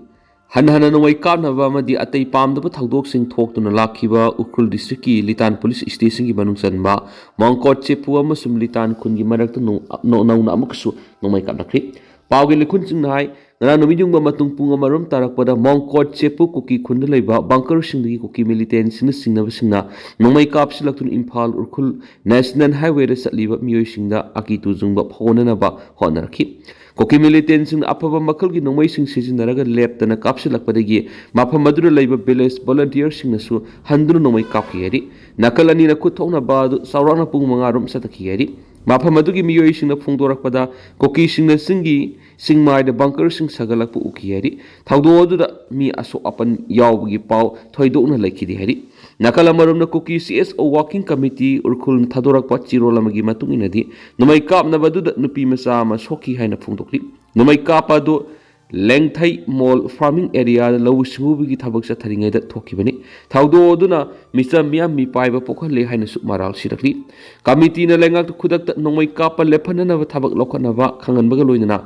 ꯍꯟꯅ ꯍꯟꯅ ꯅꯣꯡꯃꯩ ꯀꯥꯞꯅꯕ ꯑꯃꯗꯤ ꯑꯇꯩ ꯄꯥꯝꯗꯕ ꯊꯧꯗꯣꯛꯁꯤꯡ ꯊꯣꯛꯇꯨꯅ ꯂꯥꯛꯈꯤꯕ ꯎꯈ꯭ꯔꯨꯜ ꯗꯤꯁꯇ꯭ꯔꯤꯛꯀꯤ ꯂꯤꯇꯥꯟ ꯄꯨꯂꯤꯁ ꯁ꯭ꯇꯦꯁꯟꯒꯤ ꯃꯅꯨꯡ ꯆꯟꯕ ꯃꯣꯡꯀꯣꯠ ꯆꯦꯄꯨ ꯑꯃꯁꯨꯡ ꯂꯤꯇꯥꯟ ꯈꯨꯟꯒꯤ ꯃꯔꯛꯇ ꯅꯣꯡ-, ꯅꯣ-, ꯅꯧꯅ ꯑꯃꯨꯛꯀꯁꯨ ꯅꯣꯡꯃꯩ ꯀꯥꯞꯅꯈ꯭ꯔꯤ꯫ ꯄꯥꯎꯒꯤ ꯂꯤꯈꯨꯟꯁꯤꯡꯅ ꯍꯥꯏ, ꯉꯔꯥꯡ ꯅꯨꯃꯤꯠ ꯌꯨꯡꯕ ꯃꯇꯨꯡ ꯄꯨꯡ ꯑꯃꯔꯣꯝ ꯇꯥꯔꯛꯄꯗ ꯃꯣꯡꯀꯣꯠ ꯆꯦꯄꯨ ꯀꯨꯀꯤ ꯈꯨꯟꯗ ꯂꯩꯕ ꯕꯪꯀꯔꯁꯤꯡꯗꯒꯤ ꯀꯨꯀꯤ ꯃꯤꯂꯤꯇꯦꯟꯁꯤꯡꯅ ꯆꯤꯡꯅꯕꯁꯤꯡꯅ ꯅꯣꯡꯃꯩ ꯀꯥꯞꯁꯤꯜꯂꯛꯇꯨꯅ ꯏꯝꯐꯥꯜ ꯎꯈ꯭ꯔꯨꯜ ꯅꯦꯁꯅꯦꯜ ꯍꯥꯏꯋꯦꯗ ꯆꯠꯂꯤꯕ ꯃꯤꯑꯣꯏꯁꯤꯡꯗ ꯑꯀꯤꯇꯨ ꯆꯨꯡꯕ ꯐꯥꯎꯍꯟꯅꯅꯕ ꯍꯣꯠꯅꯔꯛꯈꯤ꯫ ꯀꯨꯀꯤ ꯃꯤꯂꯤꯇꯦꯟꯁꯤꯡꯅ ꯑꯐꯕ ꯃꯈꯜꯒꯤ ꯅꯣꯡꯃꯩꯁꯤꯡ ꯁꯤꯖꯤꯟꯅꯔꯒ ꯂꯦꯞꯇꯅ ꯀꯥꯞꯁꯤꯜꯂꯛꯄꯗꯒꯤ ꯃꯐꯝ ꯑꯗꯨꯗ ꯂꯩꯕ ꯚꯤꯂꯦꯖ ꯚꯣꯂꯟꯇꯤꯌꯔꯁꯤꯡꯅꯁꯨ ꯍꯟꯗꯨꯅ ꯅꯣꯡꯃꯩ ꯀꯥꯞꯈꯤ ꯍꯥꯏꯔꯤ꯫ ꯅꯥꯀꯜ ꯑꯅꯤꯅ ꯈꯨꯠ ꯊꯣꯛꯅꯕ ꯑꯗꯨ ꯆꯥꯎꯔꯥꯛꯅ ꯄꯨꯡ ꯃꯉꯥ ꯔꯣꯝ ꯆꯠꯊꯈꯤ ꯍꯥꯏꯔꯤ꯫ ꯃꯐꯝ ꯑꯗꯨꯒꯤ ꯃꯤꯑꯣꯏꯁꯤꯡꯅ ꯐꯣꯡꯗꯣꯔꯛꯄꯗ, ꯀꯨꯀꯤꯁꯤꯡꯅ ꯆꯤꯡꯒꯤ ꯆꯤꯡꯃꯥꯏꯗ ꯕꯪꯀꯔꯁꯤꯡ ꯁꯥꯒꯠꯂꯛꯄ ꯎꯈꯤ ꯍꯥꯏꯔꯤ꯫ ꯊꯧꯗꯣꯛ ꯑꯗꯨꯗ ꯃꯤ ꯑꯁꯣꯛ ꯑꯄꯟ ꯌꯥꯎꯕꯒꯤ ꯄꯥꯎ ꯊꯣꯏꯗꯣꯛꯅ ꯂꯩꯈꯤꯗꯦ ꯍꯥꯏꯔꯤ꯫ ꯅꯥꯀꯜ ꯑꯃꯔꯣꯝꯗ, ꯀꯨꯀꯤ ꯁꯤ ꯑꯦꯁ ꯑꯣ ꯋꯥꯔꯀꯤꯡ ꯀꯃꯤꯇꯤ ꯎꯈ꯭ꯔꯨꯜꯅ ꯊꯥꯗꯣꯔꯛꯄ ꯆꯦꯔꯣꯜ ꯑꯃꯒꯤ ꯃꯇꯨꯡ ꯏꯟꯅꯗꯤ, ꯅꯣꯡꯃꯩ ꯀꯥꯞꯅꯕ ꯑꯗꯨꯗ ꯅꯨꯄꯤ ꯃꯆꯥ ꯑꯃ ꯁꯣꯛꯈꯤ ꯍꯥꯏꯅ ꯐꯣꯡꯗꯣꯛꯂꯤ꯫ ꯅꯣꯡꯃꯩ ꯀꯥꯞꯄ ꯑꯗꯨ ꯂꯦꯡꯊꯩ ꯃꯣꯜ ꯐꯥꯔꯃꯤꯡ ꯑꯦꯔꯤꯌꯥꯗ ꯂꯧꯎ ꯁꯤꯡꯎꯕꯒꯤ ꯊꯕꯛ ꯆꯠꯊꯔꯤꯉꯩꯗ ꯊꯣꯛꯈꯤꯕꯅꯤ꯫ ꯊꯧꯗꯣꯛ ꯑꯗꯨꯅ ꯃꯤꯆꯝ ꯃꯤꯌꯥꯝ ꯃꯤꯄꯥꯏꯕ ꯄꯣꯛꯍꯜꯂꯦ ꯍꯥꯏꯅꯁꯨ ꯃꯔꯥꯜ ꯁꯤꯔꯛꯂꯤ꯫ ꯀꯃꯤꯇꯤꯅ ꯂꯩꯉꯥꯛꯇ ꯈꯨꯗꯛꯇ ꯅꯣꯡꯃꯩ ꯀꯥꯞꯄ ꯂꯦꯞꯍꯟꯅꯅꯕ ꯊꯕꯛ ꯂꯧꯈꯠꯅꯕ ꯈꯪꯍꯟꯕꯒ ꯂꯣꯏꯅꯅ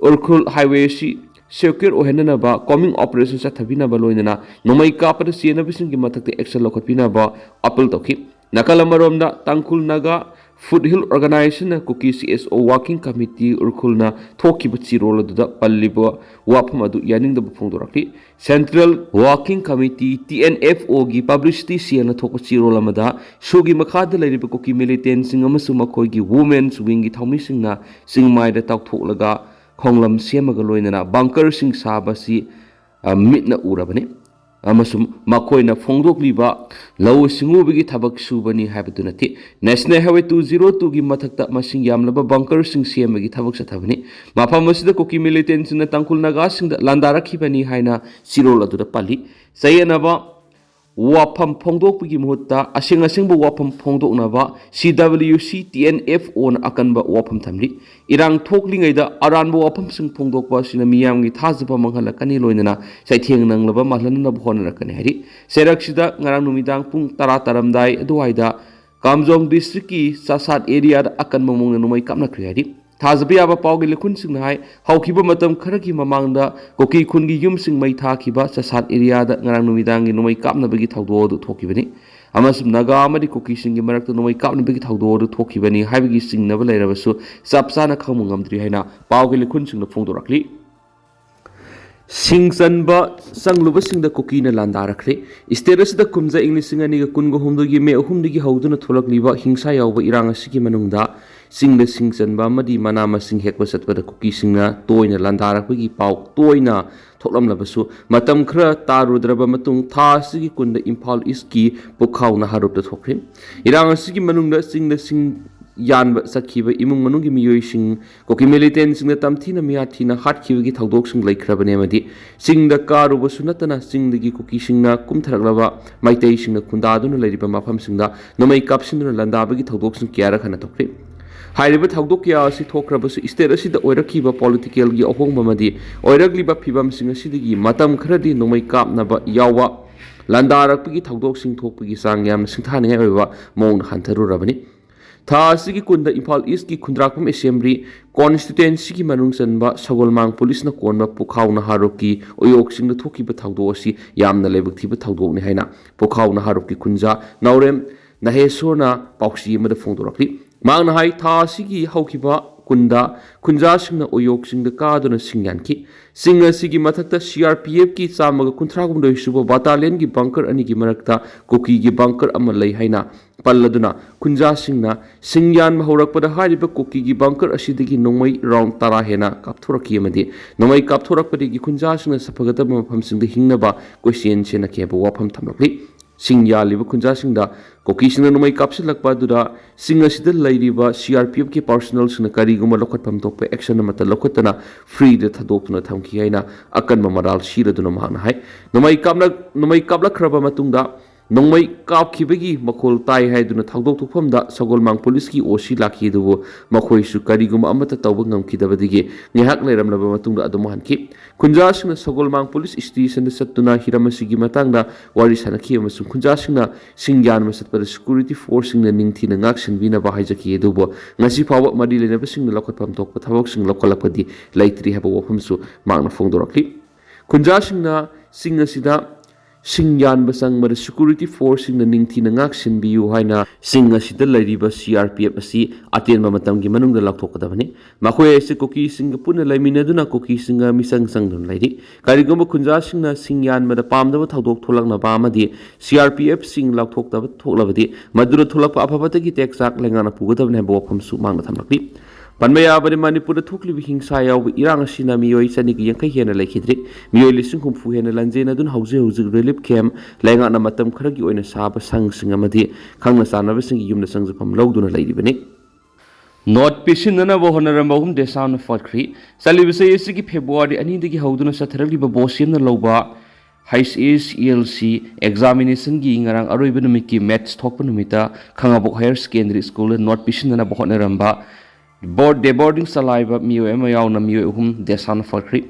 ꯎꯈ꯭ꯔꯨꯜ ꯍꯥꯏꯋꯦ ꯑꯁꯤ ꯁꯦꯀ꯭ꯌꯣꯔ ꯑꯣꯏꯍꯟꯅꯅꯕ ꯀꯣꯃꯤꯡ ꯑꯣꯄꯔꯦꯁꯟ ꯆꯠꯊꯕꯤꯅꯕ ꯂꯣꯏꯅꯅ ꯅꯣꯡꯃꯩ ꯀꯥꯞꯄꯗ ꯆꯦꯟꯅꯕꯁꯤꯡꯒꯤ ꯃꯊꯛꯇ ꯑꯦꯛꯁꯟ ꯂꯧꯈꯠꯄꯤꯅꯕ ꯑꯥꯄꯤꯜ ꯇꯧꯈꯤ꯫ ꯅꯥꯀꯜ ꯑꯃꯔꯣꯝꯗ, ꯇꯥꯡꯈꯨꯜ Naga Foothill Organization-ꯅ Kuki C S O Working Committee ꯎꯔꯈꯨꯜꯅ ꯊꯣꯛꯈꯤꯕ ꯆꯦꯔꯣꯜ ꯑꯗꯨꯗ ꯄꯜꯂꯤꯕ ꯋꯥꯐꯝ ꯑꯗꯨ ꯌꯥꯅꯤꯡꯗꯕ ꯐꯣꯡꯗꯣꯔꯛꯂꯤ꯫ Central Working Committee, T N F O-ꯒꯤ publicity cell-ꯅ ꯊꯣꯛꯄ ꯆꯦꯔꯣꯜ ꯑꯃꯗ SoO-ꯒꯤ ꯃꯈꯥꯗ ꯂꯩꯔꯤꯕ Kuki militant-ꯁꯤꯡ ꯑꯃꯁꯨꯡ ꯃꯈꯣꯏꯒꯤ Women's Wing-ꯒꯤ ꯊꯧꯃꯤꯁꯤꯡꯅ ꯆꯤꯡꯃꯥꯏꯗ ꯇꯥꯎꯊꯣꯛꯂꯒ ꯈꯣꯡꯂꯝ ꯁꯦꯝꯃꯒ ꯂꯣꯏꯅꯅ bunker-ꯁꯤꯡ ꯁꯥꯕꯁꯤ, ꯑ, ꯃꯤꯠꯅ ꯎꯔꯕꯅꯤ꯫ ꯑꯃꯁꯨꯡ ꯃꯈꯣꯏꯅ ꯐꯣꯡꯗꯣꯛꯂꯤꯕ ꯂꯧꯎ ꯁꯤꯡꯎꯕꯒꯤ ꯊꯕꯛ ꯁꯨꯕꯅꯤ ꯍꯥꯏꯕꯗꯨ ꯅꯠꯇꯦ꯫ National Highway two zero two-ꯒꯤ ꯃꯊꯛꯇ ꯃꯁꯤꯡ ꯌꯥꯝꯂꯕ bunker-ꯁꯤꯡ ꯁꯦꯝꯕꯒꯤ ꯊꯕꯛ ꯆꯠꯊꯕꯅꯤ꯫ ꯃꯐꯝ ꯑꯁꯤꯗ Kuki militant-ꯁꯤꯡꯅ ꯇꯥꯡꯈꯨꯜ ꯅꯥꯒꯥꯁꯤꯡꯗ ꯂꯥꯟꯗꯥꯔꯛꯈꯤꯕꯅꯤ ꯍꯥꯏꯅ ꯆꯦꯔꯣꯜ ꯑꯗꯨꯗ ꯄꯜꯂꯤ꯫ ꯆꯌꯦꯠꯅꯕ ꯋꯥꯐꯝ ꯐꯣꯡꯗꯣꯛꯄꯒꯤ ꯃꯍꯨꯠꯇ ꯑꯁꯦꯡ ꯑꯁꯦꯡꯕ ꯋꯥꯐꯝ ꯐꯣꯡꯗꯣꯛꯅꯕ C W C T N F O-ꯅ ꯑꯀꯟꯕ ꯋꯥꯐꯝ ꯊꯝꯂꯤ꯫ ꯏꯔꯥꯡ ꯊꯣꯛꯂꯤꯉꯩꯗ ꯑꯔꯥꯟꯕ ꯋꯥꯐꯝꯁꯤꯡ ꯐꯣꯡꯗꯣꯛꯄ ꯑꯁꯤꯅ ꯃꯤꯌꯥꯝꯒꯤ ꯊꯥꯖꯕ ꯃꯥꯡꯍꯜꯂꯛꯀꯅꯤ, ꯂꯣꯏꯅꯅ ꯆꯩꯊꯦꯡ ꯅꯪꯂꯕ ꯃꯥꯜꯍꯟꯅꯕ ꯍꯣꯠꯅꯔꯛꯀꯅꯤ ꯍꯥꯏꯔꯤ꯫ ꯆꯩꯔꯛꯁꯤꯗ ꯉꯔꯥꯡ ꯅꯨꯃꯤꯗꯥꯡ ꯄꯨꯡ ꯇꯔꯥ ꯇꯥꯔꯝꯗꯥꯏ ꯑꯗꯨꯋꯥꯏꯗ ꯀꯥꯝꯖꯣꯡ district-ꯀꯤ ꯆꯥꯁꯥꯠ area-ꯗ ꯑꯀꯟꯕ ꯃꯑꯣꯡꯗ ꯅꯣꯡꯃꯩ ꯀꯥꯞꯅꯈ꯭ꯔꯦ ꯍꯥꯏꯔꯤ꯫ ꯊꯥꯖꯕ ꯌꯥꯕ ꯄꯥꯎꯒꯤ ꯂꯤꯈꯨꯟꯁꯤꯡꯅ ꯍꯥꯏ, ꯍꯧꯈꯤꯕ ꯃꯇꯝ ꯈꯔꯒꯤ ꯃꯃꯥꯡꯗ ꯀꯨꯀꯤ ꯈꯨꯟꯒꯤ ꯌꯨꯝꯁꯤꯡ ꯃꯩ ꯊꯥꯈꯤꯕ ꯆꯥꯁꯥꯠ area-ꯗ ꯉꯔꯥꯡ ꯅꯨꯃꯤꯗꯥꯡꯒꯤ ꯅꯣꯡꯃꯩ ꯀꯥꯞꯅꯕꯒꯤ ꯊꯧꯗꯣꯛ ꯑꯗꯨ ꯊꯣꯛꯈꯤꯕꯅꯤ ꯑꯃꯁꯨꯡ ꯅꯥꯒꯥ ꯑꯃꯗꯤ ꯀꯨꯀꯤꯁꯤꯡꯒꯤ ꯃꯔꯛꯇ ꯅꯣꯡꯃꯩ ꯀꯥꯞꯅꯕꯒꯤ ꯊꯧꯗꯣꯛ ꯑꯗꯨ ꯊꯣꯛꯈꯤꯕꯅꯤ ꯍꯥꯏꯕꯒꯤ ꯆꯤꯡꯅꯕ ꯂꯩꯔꯕꯁꯨ ꯆꯞ ꯆꯥꯅ ꯈꯪꯕ ꯉꯝꯗ꯭ꯔꯤ ꯍꯥꯏꯅ ꯄꯥꯎꯒꯤ ꯂꯤꯈꯨꯟꯁꯤꯡꯅ ꯐꯣꯡꯗꯣꯔꯛꯂꯤ꯫ ꯁꯤꯡ ꯆꯟꯕ ꯆꯪꯂꯨꯕꯁꯤꯡꯗ ꯀꯨꯀꯤꯅ ꯂꯥꯟꯗꯥꯔꯛꯈ꯭ꯔꯦ꯫ State ꯑꯁꯤꯗ ꯀꯨꯝꯖꯥ ꯏꯪ ꯂꯤꯁꯤꯡ ꯑꯅꯤꯒ ꯀꯨꯟꯒ ꯍꯨꯝꯗꯣꯏꯒꯤ May ꯑꯍꯨꯝꯗꯒꯤ ꯍꯧꯗꯨꯅ ꯊꯣꯛꯂꯛꯂꯤꯕ ꯍꯤꯡꯁꯥ ꯌꯥꯎꯕ ꯏꯔꯥꯡ ꯑꯁꯤꯒꯤ ꯃꯅꯨꯡꯗ ꯆꯤꯡꯗ ꯁꯤꯡ ꯆꯟꯕ ꯑꯃꯗꯤ ꯃꯅꯥ ꯃꯁꯤꯡ ꯍꯦꯛꯄ ꯆꯠꯄꯗ ꯀꯨꯀꯤꯁꯤꯡꯅ ꯇꯣꯏꯅ ꯂꯥꯟꯗꯥꯔꯛꯄꯒꯤ ꯄꯥꯎ ꯇꯣꯏꯅ ꯊꯣꯛꯂꯝꯂꯕꯁꯨ, ꯃꯇꯝ ꯈꯔ ꯇꯥꯔꯨꯗ꯭ꯔꯕ ꯃꯇꯨꯡ ꯊꯥ ꯑꯁꯤꯒꯤ ꯀꯨꯟꯗ ꯏꯝꯐꯥꯜ East-ꯀꯤ ꯄꯨꯈꯥꯎ ꯅꯍꯥꯔꯣꯞꯇ ꯊꯣꯛꯈ꯭ꯔꯦ꯫ ꯏꯔꯥꯡ ꯑꯁꯤꯒꯤ ꯃꯅꯨꯡꯗ ꯆꯤꯡꯗ ꯁꯤꯡ ꯌꯥꯟꯕ ꯆꯠꯈꯤꯕ ꯏꯃꯨꯡ ꯃꯅꯨꯡꯒꯤ ꯃꯤꯑꯣꯏꯁꯤꯡ ꯀꯨꯀꯤ militant-ꯁꯤꯡꯅ ꯇꯝꯊꯤꯅ ꯃꯤꯍꯥꯠ ꯊꯤꯅ ꯍꯥꯠꯈꯤꯕꯒꯤ ꯊꯧꯗꯣꯛꯁꯤꯡ ꯂꯩꯈ꯭ꯔꯕꯅꯤ ꯑꯃꯗꯤ ꯆꯤꯡꯗ ꯀꯥꯔꯨꯕꯁꯨ ꯅꯠꯇꯅ ꯆꯤꯡꯗꯒꯤ ꯀꯨꯀꯤꯁꯤꯡꯅ ꯀꯨꯝꯊꯔꯛꯂꯕ ꯃꯩꯇꯩꯁꯤꯡꯅ ꯈꯨꯟꯗꯥꯗꯨꯅ ꯂꯩꯔꯤꯕ ꯃꯐꯝꯁꯤꯡꯗ ꯅꯣꯡꯃꯩ ꯀꯥꯞꯁꯤꯟꯗꯨꯅ ꯂꯥꯟꯗꯥꯕꯒꯤ ꯊꯧꯗꯣꯛꯁꯤꯡ ꯀꯌꯥꯔꯛ ꯍꯟꯅ ꯊꯣꯛꯈ꯭ꯔꯦ꯫ ꯍꯥꯏꯔꯤꯕ ꯊꯧꯗꯣꯛ ꯀꯌꯥ ꯑꯁꯤ ꯊꯣꯛꯈ꯭ꯔꯕꯁꯨ, state ꯑꯁꯤꯗ ꯑꯣꯏꯔꯛꯈꯤꯕ political-ꯒꯤ ꯑꯍꯣꯡꯕ ꯑꯃꯗꯤ ꯑꯣꯏꯔꯛꯂꯤꯕ ꯐꯤꯕꯝꯁꯤꯡ ꯑꯁꯤꯗꯒꯤ ꯃꯇꯝ ꯈꯔꯗꯤ ꯅꯣꯡꯃꯩ ꯀꯥꯞꯅꯕ ꯌꯥꯎꯕ ꯂꯥꯟꯗꯥꯔꯛꯄꯒꯤ ꯊꯧꯗꯣꯛꯁꯤꯡ ꯊꯣꯛꯄꯒꯤ ꯆꯥꯡ ꯌꯥꯝꯅ ꯁꯤꯡꯊꯥꯅꯤꯡꯉꯥꯏ ꯑꯣꯏꯕ ꯃꯑꯣꯡꯗ ꯍꯟꯊꯔꯨꯔꯕꯅꯤ꯫ ꯊꯥ ꯑꯁꯤꯒꯤ ꯀꯨꯟꯗ ꯏꯝꯐꯥꯜ East-ꯀꯤ ꯈꯨꯟꯗ꯭ꯔꯥꯛꯄꯝ Assembly Constituency-ꯒꯤ ꯃꯅꯨꯡ ꯆꯟꯕ ꯁꯒꯣꯜꯃꯥꯡ police-ꯅ ꯀꯣꯟꯕ ꯄꯨꯈꯥꯎ ꯅꯍꯥꯔꯣꯛꯀꯤ ꯑꯣꯌꯣꯛꯁꯤꯡꯗ ꯊꯣꯛꯈꯤꯕ ꯊꯧꯗꯣꯛ ꯑꯁꯤ ꯌꯥꯝꯅ ꯂꯥꯏꯕꯛ ꯊꯤꯕ ꯊꯧꯗꯣꯛꯅꯤ ꯍꯥꯏꯅ ꯄꯨꯈꯥꯎ ꯅꯍꯥꯔꯣꯛꯀꯤ ꯈꯨꯟꯖꯥ ꯅꯥꯎꯔꯦꯝ ꯅꯍꯦꯁꯣꯔꯅ ꯄꯥꯎꯆꯦ ꯑꯃꯗ ꯐꯣꯡꯗꯣꯔꯛꯂꯤ꯫ ꯃꯍꯥꯛꯅ ꯍꯥꯏ, ꯊꯥ ꯑꯁꯤꯒꯤ ꯍꯧꯈꯤꯕ ꯀꯨꯟꯗ ꯈꯨꯟꯖꯥꯁꯤꯡꯅ ꯎꯌꯣꯛ ꯆꯤꯡꯗ ꯀꯥꯗꯨꯅ ꯁꯤꯡ ꯌꯥꯟꯈꯤ꯫ ꯁꯤꯡ ꯑꯁꯤꯒꯤ ꯃꯊꯛꯇ ꯁꯤ ꯑꯥꯔ ꯄꯤ ꯑꯦꯐꯀꯤ ꯆꯥꯝꯃꯒ ꯀꯨꯟꯊ꯭ꯔꯥ ꯍꯨꯝꯗꯣꯏ ꯁꯨꯕ ꯕꯥꯇꯥꯂꯤꯌꯟꯒꯤ ꯕꯪꯀꯔ ꯑꯅꯤꯒꯤ ꯃꯔꯛꯇ ꯀꯨꯀꯤꯒꯤ ꯕꯪꯀꯔ ꯑꯃ ꯂꯩ ꯍꯥꯏꯅ ꯄꯜꯂꯗꯨꯅ, ꯈꯨꯟꯖꯥꯁꯤꯡꯅ ꯁꯤꯡ ꯌꯥꯟꯕ ꯍꯧꯔꯛꯄꯗ ꯍꯥꯏꯔꯤꯕ ꯀꯨꯀꯤꯒꯤ ꯕꯪꯀꯔ ꯑꯁꯤꯗꯒꯤ ꯅꯣꯡꯃꯩ ꯔꯥꯎꯟ ꯇꯔꯥ ꯍꯦꯟꯅ ꯀꯥꯞꯊꯣꯔꯛꯈꯤ ꯑꯃꯗꯤ ꯅꯣꯡꯃꯩ ꯀꯥꯞꯊꯣꯔꯛꯄꯗꯒꯤ ꯈꯨꯟꯖꯥꯁꯤꯡꯅ ꯁꯥꯐꯒꯗꯕ ꯃꯐꯝꯁꯤꯡꯗ ꯍꯤꯡꯅꯕ ꯀꯣꯏꯆꯦꯟ ꯆꯦꯟꯅꯈꯤ ꯍꯥꯏꯕ ꯋꯥꯐꯝ ꯊꯝꯂꯛꯂꯤ꯫ ꯁꯤꯡ ꯌꯥꯜꯂꯤꯕ ꯈꯨꯟꯖꯥꯁꯤꯡꯗ ꯀꯨꯀꯤꯁꯤꯡꯅ ꯅꯣꯡꯃꯩ ꯀꯥꯞꯁꯤꯜꯂꯛꯄ ꯑꯗꯨꯗ ꯁꯤꯡ ꯑꯁꯤꯗ ꯂꯩꯔꯤꯕ ꯁꯤ ꯑꯥꯔ ꯄꯤ ꯑꯦꯐꯀꯤ ꯄꯥꯔꯁꯣꯅꯦꯜꯁꯤꯡꯅ ꯀꯔꯤꯒꯨꯝꯕ ꯂꯧꯈꯠꯐꯝ ꯊꯣꯛꯄ ꯑꯦꯛꯁꯟ ꯑꯃꯠꯇ ꯂꯧꯈꯠꯇꯅ ꯐ꯭ꯔꯤꯗ ꯊꯥꯗꯣꯛꯇꯨꯅ ꯊꯝꯈꯤ ꯍꯥꯏꯅ ꯑꯀꯟꯕ ꯃꯔꯥꯜ ꯁꯤꯔꯗꯨꯅ ꯃꯍꯥꯛꯅ ꯍꯥꯏ꯫ ꯅꯣꯡꯃꯩ ꯀꯥꯞꯂꯛ-, ꯅꯣꯡꯃꯩ ꯀꯥꯞꯂꯛꯈ꯭ꯔꯕ ꯃꯇꯨꯡꯗ ꯅꯣꯡꯃꯩ ꯀꯥꯞꯈꯤꯕꯒꯤ ꯃꯈꯣꯜ ꯇꯥꯏ ꯍꯥꯏꯗꯨꯅ ꯊꯧꯗꯣꯛ ꯊꯣꯛꯐꯝꯗ ꯁꯒꯣꯜꯃꯥꯡ ꯄꯨꯂꯤꯁꯀꯤ ꯑꯣ ꯁꯤ ꯂꯥꯛꯈꯤ, ꯑꯗꯨꯕꯨ ꯃꯈꯣꯏꯁꯨ ꯀꯔꯤꯒꯨꯝꯕ ꯑꯃꯠꯇ ꯇꯧꯕ ꯉꯝꯈꯤꯗꯕꯗꯒꯤ ꯉꯥꯏꯍꯥꯛ ꯂꯩꯔꯝꯂꯕ ꯃꯇꯨꯡꯗ ꯑꯗꯨꯝ ꯍꯟꯈꯤ꯫ ꯈꯨꯟꯖꯥꯁꯤꯡꯅ ꯁꯒꯣꯜꯃꯥꯡ ꯄꯨꯂꯤꯁ ꯁ꯭ꯇꯦꯁꯟꯗ ꯆꯠꯇꯨꯅ ꯍꯤꯔꯝ ꯑꯁꯤꯒꯤ ꯃꯇꯥꯡꯗ ꯋꯥꯔꯤ ꯁꯥꯅꯈꯤ ꯑꯃꯁꯨꯡ ꯈꯨꯟꯖꯥꯁꯤꯡꯅ ꯁꯤꯡ ꯌꯥꯟꯕ ꯆꯠꯄꯗ ꯁꯦꯀ꯭ꯌꯨꯔꯤꯇꯤ ꯐꯣꯔꯁꯁꯤꯡꯅ ꯅꯤꯡꯊꯤꯅ ꯉꯥꯛꯁꯦꯟꯕꯤꯅꯕ ꯍꯥꯏꯖꯈꯤ, ꯑꯗꯨꯕꯨ ꯉꯁꯤ ꯐꯥꯎꯕ ꯃꯔꯤ ꯂꯩꯅꯕꯁꯤꯡꯅ ꯂꯧꯈꯠꯐꯝ ꯊꯣꯛꯄ ꯊꯕꯛꯁꯤꯡ ꯂꯧꯈꯠꯂꯛꯄꯗꯤ ꯂꯩꯇ꯭ꯔꯤ ꯍꯥꯏꯕ ꯋꯥꯐꯝꯁꯨ ꯃꯍꯥꯛꯅ ꯐꯣꯡꯗꯣꯔꯛꯂꯤ꯫ ꯈꯨꯟꯖꯥꯁꯤꯡꯅ ꯁꯤꯡ ꯑꯁꯤꯗ ꯁꯤꯡ ꯌꯥꯟꯕ ꯆꯪꯕꯗ ꯁꯦꯀ꯭ꯌꯨꯔꯤꯇꯤ ꯐꯣꯔꯁꯁꯤꯡꯅ ꯅꯤꯡꯊꯤꯅ ꯉꯥꯛꯁꯦꯟꯕꯤꯌꯨ ꯍꯥꯏꯅ ꯁꯤꯡ ꯑꯁꯤꯗ ꯂꯩꯔꯤꯕ ꯁꯤ ꯑꯥꯔ ꯄꯤ ꯑꯦꯐ ꯑꯁꯤ ꯑꯇꯦꯟꯕ ꯃꯇꯝꯒꯤ ꯃꯅꯨꯡꯗ ꯂꯧꯊꯣꯛꯀꯗꯕꯅꯤ꯫ ꯃꯈꯣꯏ ꯑꯁꯤ ꯀꯨꯀꯤꯁꯤꯡꯒ ꯄꯨꯟꯅ ꯂꯩꯃꯤꯟꯅꯗꯨꯅ ꯀꯨꯀꯤꯁꯤꯡꯒ ꯃꯤꯆꯪ ꯆꯪꯗꯨꯅ ꯂꯩꯔꯤ꯫ ꯀꯔꯤꯒꯨꯝꯕ ꯈꯨꯟꯖꯥꯁꯤꯡꯅ ꯁꯤꯡ ꯌꯥꯟꯕꯗ ꯄꯥꯝꯗꯕ ꯊꯧꯗꯣꯛ ꯊꯣꯛꯂꯛꯅꯕ ꯑꯃꯗꯤ ꯁꯤ ꯑꯥꯔ ꯄꯤ ꯑꯦꯐꯁꯤꯡ ꯂꯧꯊꯣꯛꯇꯕ ꯊꯣꯛꯂꯕꯗꯤ, ꯃꯗꯨꯗ ꯊꯣꯛꯂꯛꯄ ꯑꯐꯕꯇꯒꯤ ꯇꯦꯛꯆꯥꯛ ꯂꯩꯉꯥꯛꯅ ꯄꯨꯒꯗꯕꯅꯤ ꯍꯥꯏꯕ ꯋꯥꯐꯝꯁꯨ ꯃꯍꯥꯛꯅ ꯊꯝꯂꯛꯂꯤ꯫ ꯄꯟꯕ ꯌꯥꯕꯗꯤ, ꯃꯅꯤꯄꯨꯔꯗ ꯊꯣꯛꯂꯤꯕ ꯍꯤꯡꯁꯥ ꯌꯥꯎꯕ ꯏꯔꯥꯡ ꯑꯁꯤꯅ ꯃꯤꯑꯣꯏ ꯆꯅꯤꯒ ꯌꯥꯡꯈꯩ ꯍꯦꯟꯅ ꯂꯩꯈꯤꯗ꯭ꯔꯤ꯫ ꯃꯤꯑꯣꯏ ꯂꯤꯁꯤꯡ ꯍꯨꯝꯐꯨ ꯍꯦꯟꯅ ꯂꯥꯟꯖꯦꯟꯅꯗꯨꯅ ꯍꯧꯖꯤꯛ ꯍꯧꯖꯤꯛ ꯔꯤꯂꯤꯐ ꯀꯦꯝꯞ, ꯂꯩꯉꯥꯛꯅ ꯃꯇꯝ ꯈꯔꯒꯤ ꯑꯣꯏꯅ ꯁꯥꯕ ꯁꯪꯁꯤꯡ ꯑꯃꯗꯤ ꯈꯪꯅ ꯆꯥꯟꯅꯕꯁꯤꯡꯒꯤ ꯌꯨꯝꯗ ꯆꯪꯖꯐꯝ ꯂꯧꯗꯨꯅ ꯂꯩꯔꯤꯕꯅꯤ꯫ ꯅꯣꯠ ꯄꯤꯁꯤꯟꯅꯅꯕ ꯍꯣꯠꯅꯔꯝꯕ ꯑꯍꯨꯝ ꯗꯦꯁꯥꯝꯅ ꯐꯠꯈ꯭ꯔꯤ꯫ ꯆꯠꯂꯤꯕ ꯆꯍꯤ ꯑꯁꯤꯒꯤ ꯐꯦꯕ꯭ꯔꯨꯋꯥꯔꯤ ꯑꯅꯤꯗꯒꯤ ꯍꯧꯗꯨꯅ ꯆꯠꯊꯔꯛꯂꯤꯕ ꯕꯣꯁ ꯁꯦꯝꯅ ꯂꯧꯕ ꯍꯩꯆ ꯑꯦꯁ ꯑꯦꯜ ꯁꯤ ꯑꯦꯛꯖꯥꯃꯤꯅꯦꯁꯟꯒꯤ ꯉꯔꯥꯡ ꯑꯔꯣꯏꯕ ꯅꯨꯃꯤꯠꯀꯤ ꯃꯦꯠꯁ ꯊꯣꯛꯄ ꯅꯨꯃꯤꯠꯇ ꯈꯥꯉꯕꯣꯛ ꯍꯥꯌꯔ ꯁꯦꯀꯦꯟꯗꯔꯤ ꯁ꯭ꯀꯨꯜꯗ ꯅꯣꯠ ꯄꯤꯁꯤꯟꯅꯅꯕ ꯍꯣꯠꯅꯔꯝꯕ ꯕꯣꯔꯗ, ꯗꯦ ꯕꯣꯔꯗꯤꯡ ꯆꯂꯥꯏꯕ ꯃꯤꯑꯣꯏ ꯑꯃ ꯌꯥꯎꯅ ꯃꯤꯑꯣꯏ ꯑꯍꯨꯝ ꯗꯦꯁꯥꯝꯅ ꯐꯠꯈ꯭ꯔꯤ꯫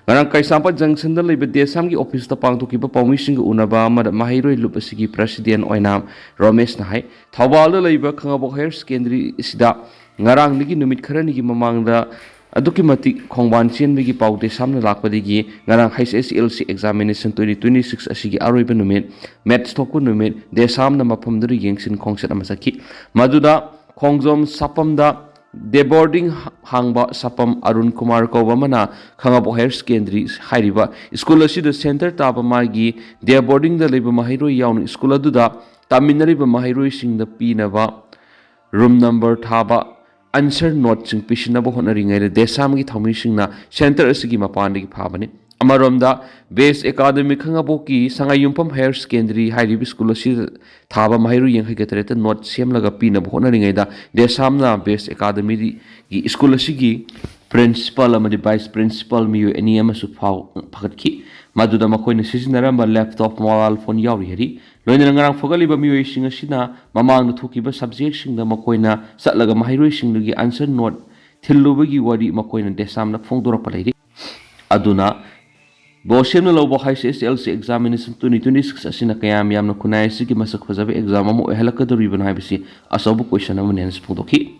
ꯉꯔꯥꯡ ꯀꯩꯁꯥꯝꯄꯥꯠ ꯖꯪꯁꯟꯗ ꯂꯩꯕ ꯗꯦꯁꯥꯝꯒꯤ ꯑꯣꯐꯤꯁꯇ ꯄꯥꯡꯊꯣꯛꯈꯤꯕ ꯄꯥꯎꯃꯤꯁꯤꯡꯒ ꯎꯅꯕ ꯑꯃꯗ ꯃꯍꯩꯔꯣꯏ ꯂꯨꯞ ꯑꯁꯤꯒꯤ ꯄ꯭ꯔꯦꯁꯤꯗꯦꯟ ꯑꯣꯏꯅ ꯔꯣꯃꯦꯁꯅ ꯍꯥꯏ, ꯊꯧꯕꯥꯜꯗ ꯂꯩꯕ ꯈꯥꯉꯕꯣꯛ ꯍꯥꯌꯔ ꯁꯦꯀꯦꯟꯗꯔꯤ ꯑꯁꯤꯗ ꯉꯔꯥꯡꯗꯒꯤ ꯅꯨꯃꯤꯠ ꯈꯔꯅꯤꯒꯤ ꯃꯃꯥꯡꯗ ꯑꯗꯨꯛꯀꯤ ꯃꯇꯤꯛ ꯈꯣꯡꯕꯥꯟ ꯆꯦꯟꯕꯒꯤ ꯄꯥꯎ ꯗꯦꯁꯥꯝꯅ ꯂꯥꯛꯄꯗꯒꯤ ꯉꯔꯥꯡ H S L C examination twenty twenty six ꯑꯁꯤꯒꯤ ꯑꯔꯣꯏꯕ ꯅꯨꯃꯤꯠ, ꯃꯦꯠꯁ ꯊꯣꯛꯄ ꯅꯨꯃꯤꯠ, ꯗꯦꯁꯥꯝꯅ ꯃꯐꯝꯗꯨꯗ ꯌꯦꯡꯁꯤꯟ ꯈꯣꯡꯆꯠ ꯑꯃ ꯆꯠꯈꯤ꯫ ꯃꯗꯨꯗ ꯈꯣꯡꯖꯣꯝ ꯁꯥꯄꯝꯗ day boarding ꯍꯥꯡꯕ ꯁꯥꯄꯝ ꯑꯔꯨꯟ ꯀꯨꯃꯥꯔ ꯀꯧꯕ ꯑꯃꯅ ꯈꯥꯉꯕꯣꯛ ꯍꯥꯌꯔ ꯁꯦꯀꯦꯟꯗꯔꯤ ꯍꯥꯏꯔꯤꯕ ꯁ꯭ꯀꯨꯜ ꯑꯁꯤꯗ ꯁꯦꯟꯇꯔ ꯇꯥꯕ ꯃꯥꯒꯤ day boardingꯗ ꯂꯩꯕ ꯃꯍꯩꯔꯣꯏ ꯌꯥꯎꯅ ꯁ꯭ꯀꯨꯜ ꯑꯗꯨꯗ ꯇꯥꯃꯤꯟꯅꯔꯤꯕ ꯃꯍꯩꯔꯣꯏꯁꯤꯡꯗ ꯄꯤꯅꯕ ꯔꯨꯝ ꯅꯝꯕꯔ ꯊꯥꯕ ꯑꯟꯁꯔ ꯅꯣꯠꯁꯤꯡ ꯄꯤꯁꯤꯟꯅꯕ ꯍꯣꯠꯅꯔꯤꯉꯩꯗ ꯗꯦꯁꯥꯝꯒꯤ ꯊꯧꯃꯤꯁꯤꯡꯅ ꯁꯦꯟꯇꯔ ꯑꯁꯤꯒꯤ ꯃꯄꯥꯟꯗꯒꯤ ꯐꯥꯕꯅꯤ꯫ ꯑꯃꯔꯣꯝꯗ, ꯕꯦꯁ ꯑꯦꯀꯥꯗꯃꯤ ꯈꯥꯉꯕꯣꯛꯀꯤ ꯁꯉꯥꯏ ꯌꯨꯝꯐꯝ ꯍꯥꯌꯔ ꯁꯦꯀꯦꯟꯗꯔꯤ ꯍꯥꯏꯔꯤꯕ ꯁ꯭ꯀꯨꯜ ꯑꯁꯤꯗ ꯊꯥꯕ ꯃꯍꯩꯔꯣꯏ ꯌꯥꯡꯈꯩꯒ ꯇꯔꯦꯠꯇ ꯅꯣꯠ ꯁꯦꯝꯂꯒ ꯄꯤꯅꯕ ꯍꯣꯠꯅꯔꯤꯉꯩꯗ ꯗꯦꯁꯥꯝꯅ ꯕꯦꯁ ꯑꯦꯀꯥꯗꯃꯤꯒꯤ ꯁ꯭ꯀꯨꯜ ꯑꯁꯤꯒꯤ ꯄ꯭ꯔꯤꯟꯁꯤꯄꯥꯜ ꯑꯃꯗꯤ ꯚꯥꯏꯁ ꯄ꯭ꯔꯤꯟꯁꯤꯄꯥꯜ ꯃꯤꯑꯣꯏ ꯑꯅꯤ ꯑꯃꯁꯨ ꯐꯥꯎ ꯐꯒꯠꯈꯤ꯫ ꯃꯗꯨꯗ ꯃꯈꯣꯏꯅ ꯁꯤꯖꯤꯟꯅꯔꯝꯕ ꯂꯦꯞꯇꯣꯞ, ꯃꯣꯕꯥꯏꯜ ꯐꯣꯟ ꯌꯥꯎꯔꯤ ꯍꯥꯏꯔꯤ꯫ ꯂꯣꯏꯅꯅ ꯉꯔꯥꯡ ꯐꯒꯠꯂꯤꯕ ꯃꯤꯑꯣꯏꯁꯤꯡ ꯑꯁꯤꯅ ꯃꯃꯥꯡꯗ ꯊꯣꯛꯈꯤꯕ ꯁꯕꯖꯦꯛꯁꯤꯡꯗ ꯃꯈꯣꯏꯅ ꯆꯠꯂꯒ ꯃꯍꯩꯔꯣꯏꯁꯤꯡꯗꯨꯒꯤ ꯑꯟꯁꯔ ꯅꯣꯠ ꯊꯤꯜꯂꯨꯕꯒꯤ ꯋꯥꯔꯤ ꯃꯈꯣꯏꯅ ꯗꯦꯁꯥꯝꯅ ꯐꯣꯡꯗꯣꯔꯛꯄ ꯂꯩꯔꯤ꯫ ꯑꯗꯨꯅ ꯕꯣꯁꯦꯝꯅ ꯂꯧꯕ ꯍꯥꯏ S S L C examination twenty twenty six ꯑꯁꯤꯅ ꯀꯌꯥꯝ ꯌꯥꯝꯅ ꯈꯨꯟꯅꯥꯏ ꯑꯁꯤꯒꯤ ꯃꯁꯛ ꯐꯖꯕ ꯑꯦꯛꯖꯥꯝ ꯑꯃ ꯑꯣꯏꯍꯜꯂꯛꯀꯗꯧꯔꯤꯕꯅꯣ ꯍꯥꯏꯕꯁꯤ ꯑꯆꯧꯕ ꯀꯣꯏꯁꯟ ꯑꯃꯅꯤ ꯍꯥꯏꯅꯁꯨ ꯐꯣꯡꯗꯣꯛꯈꯤ꯫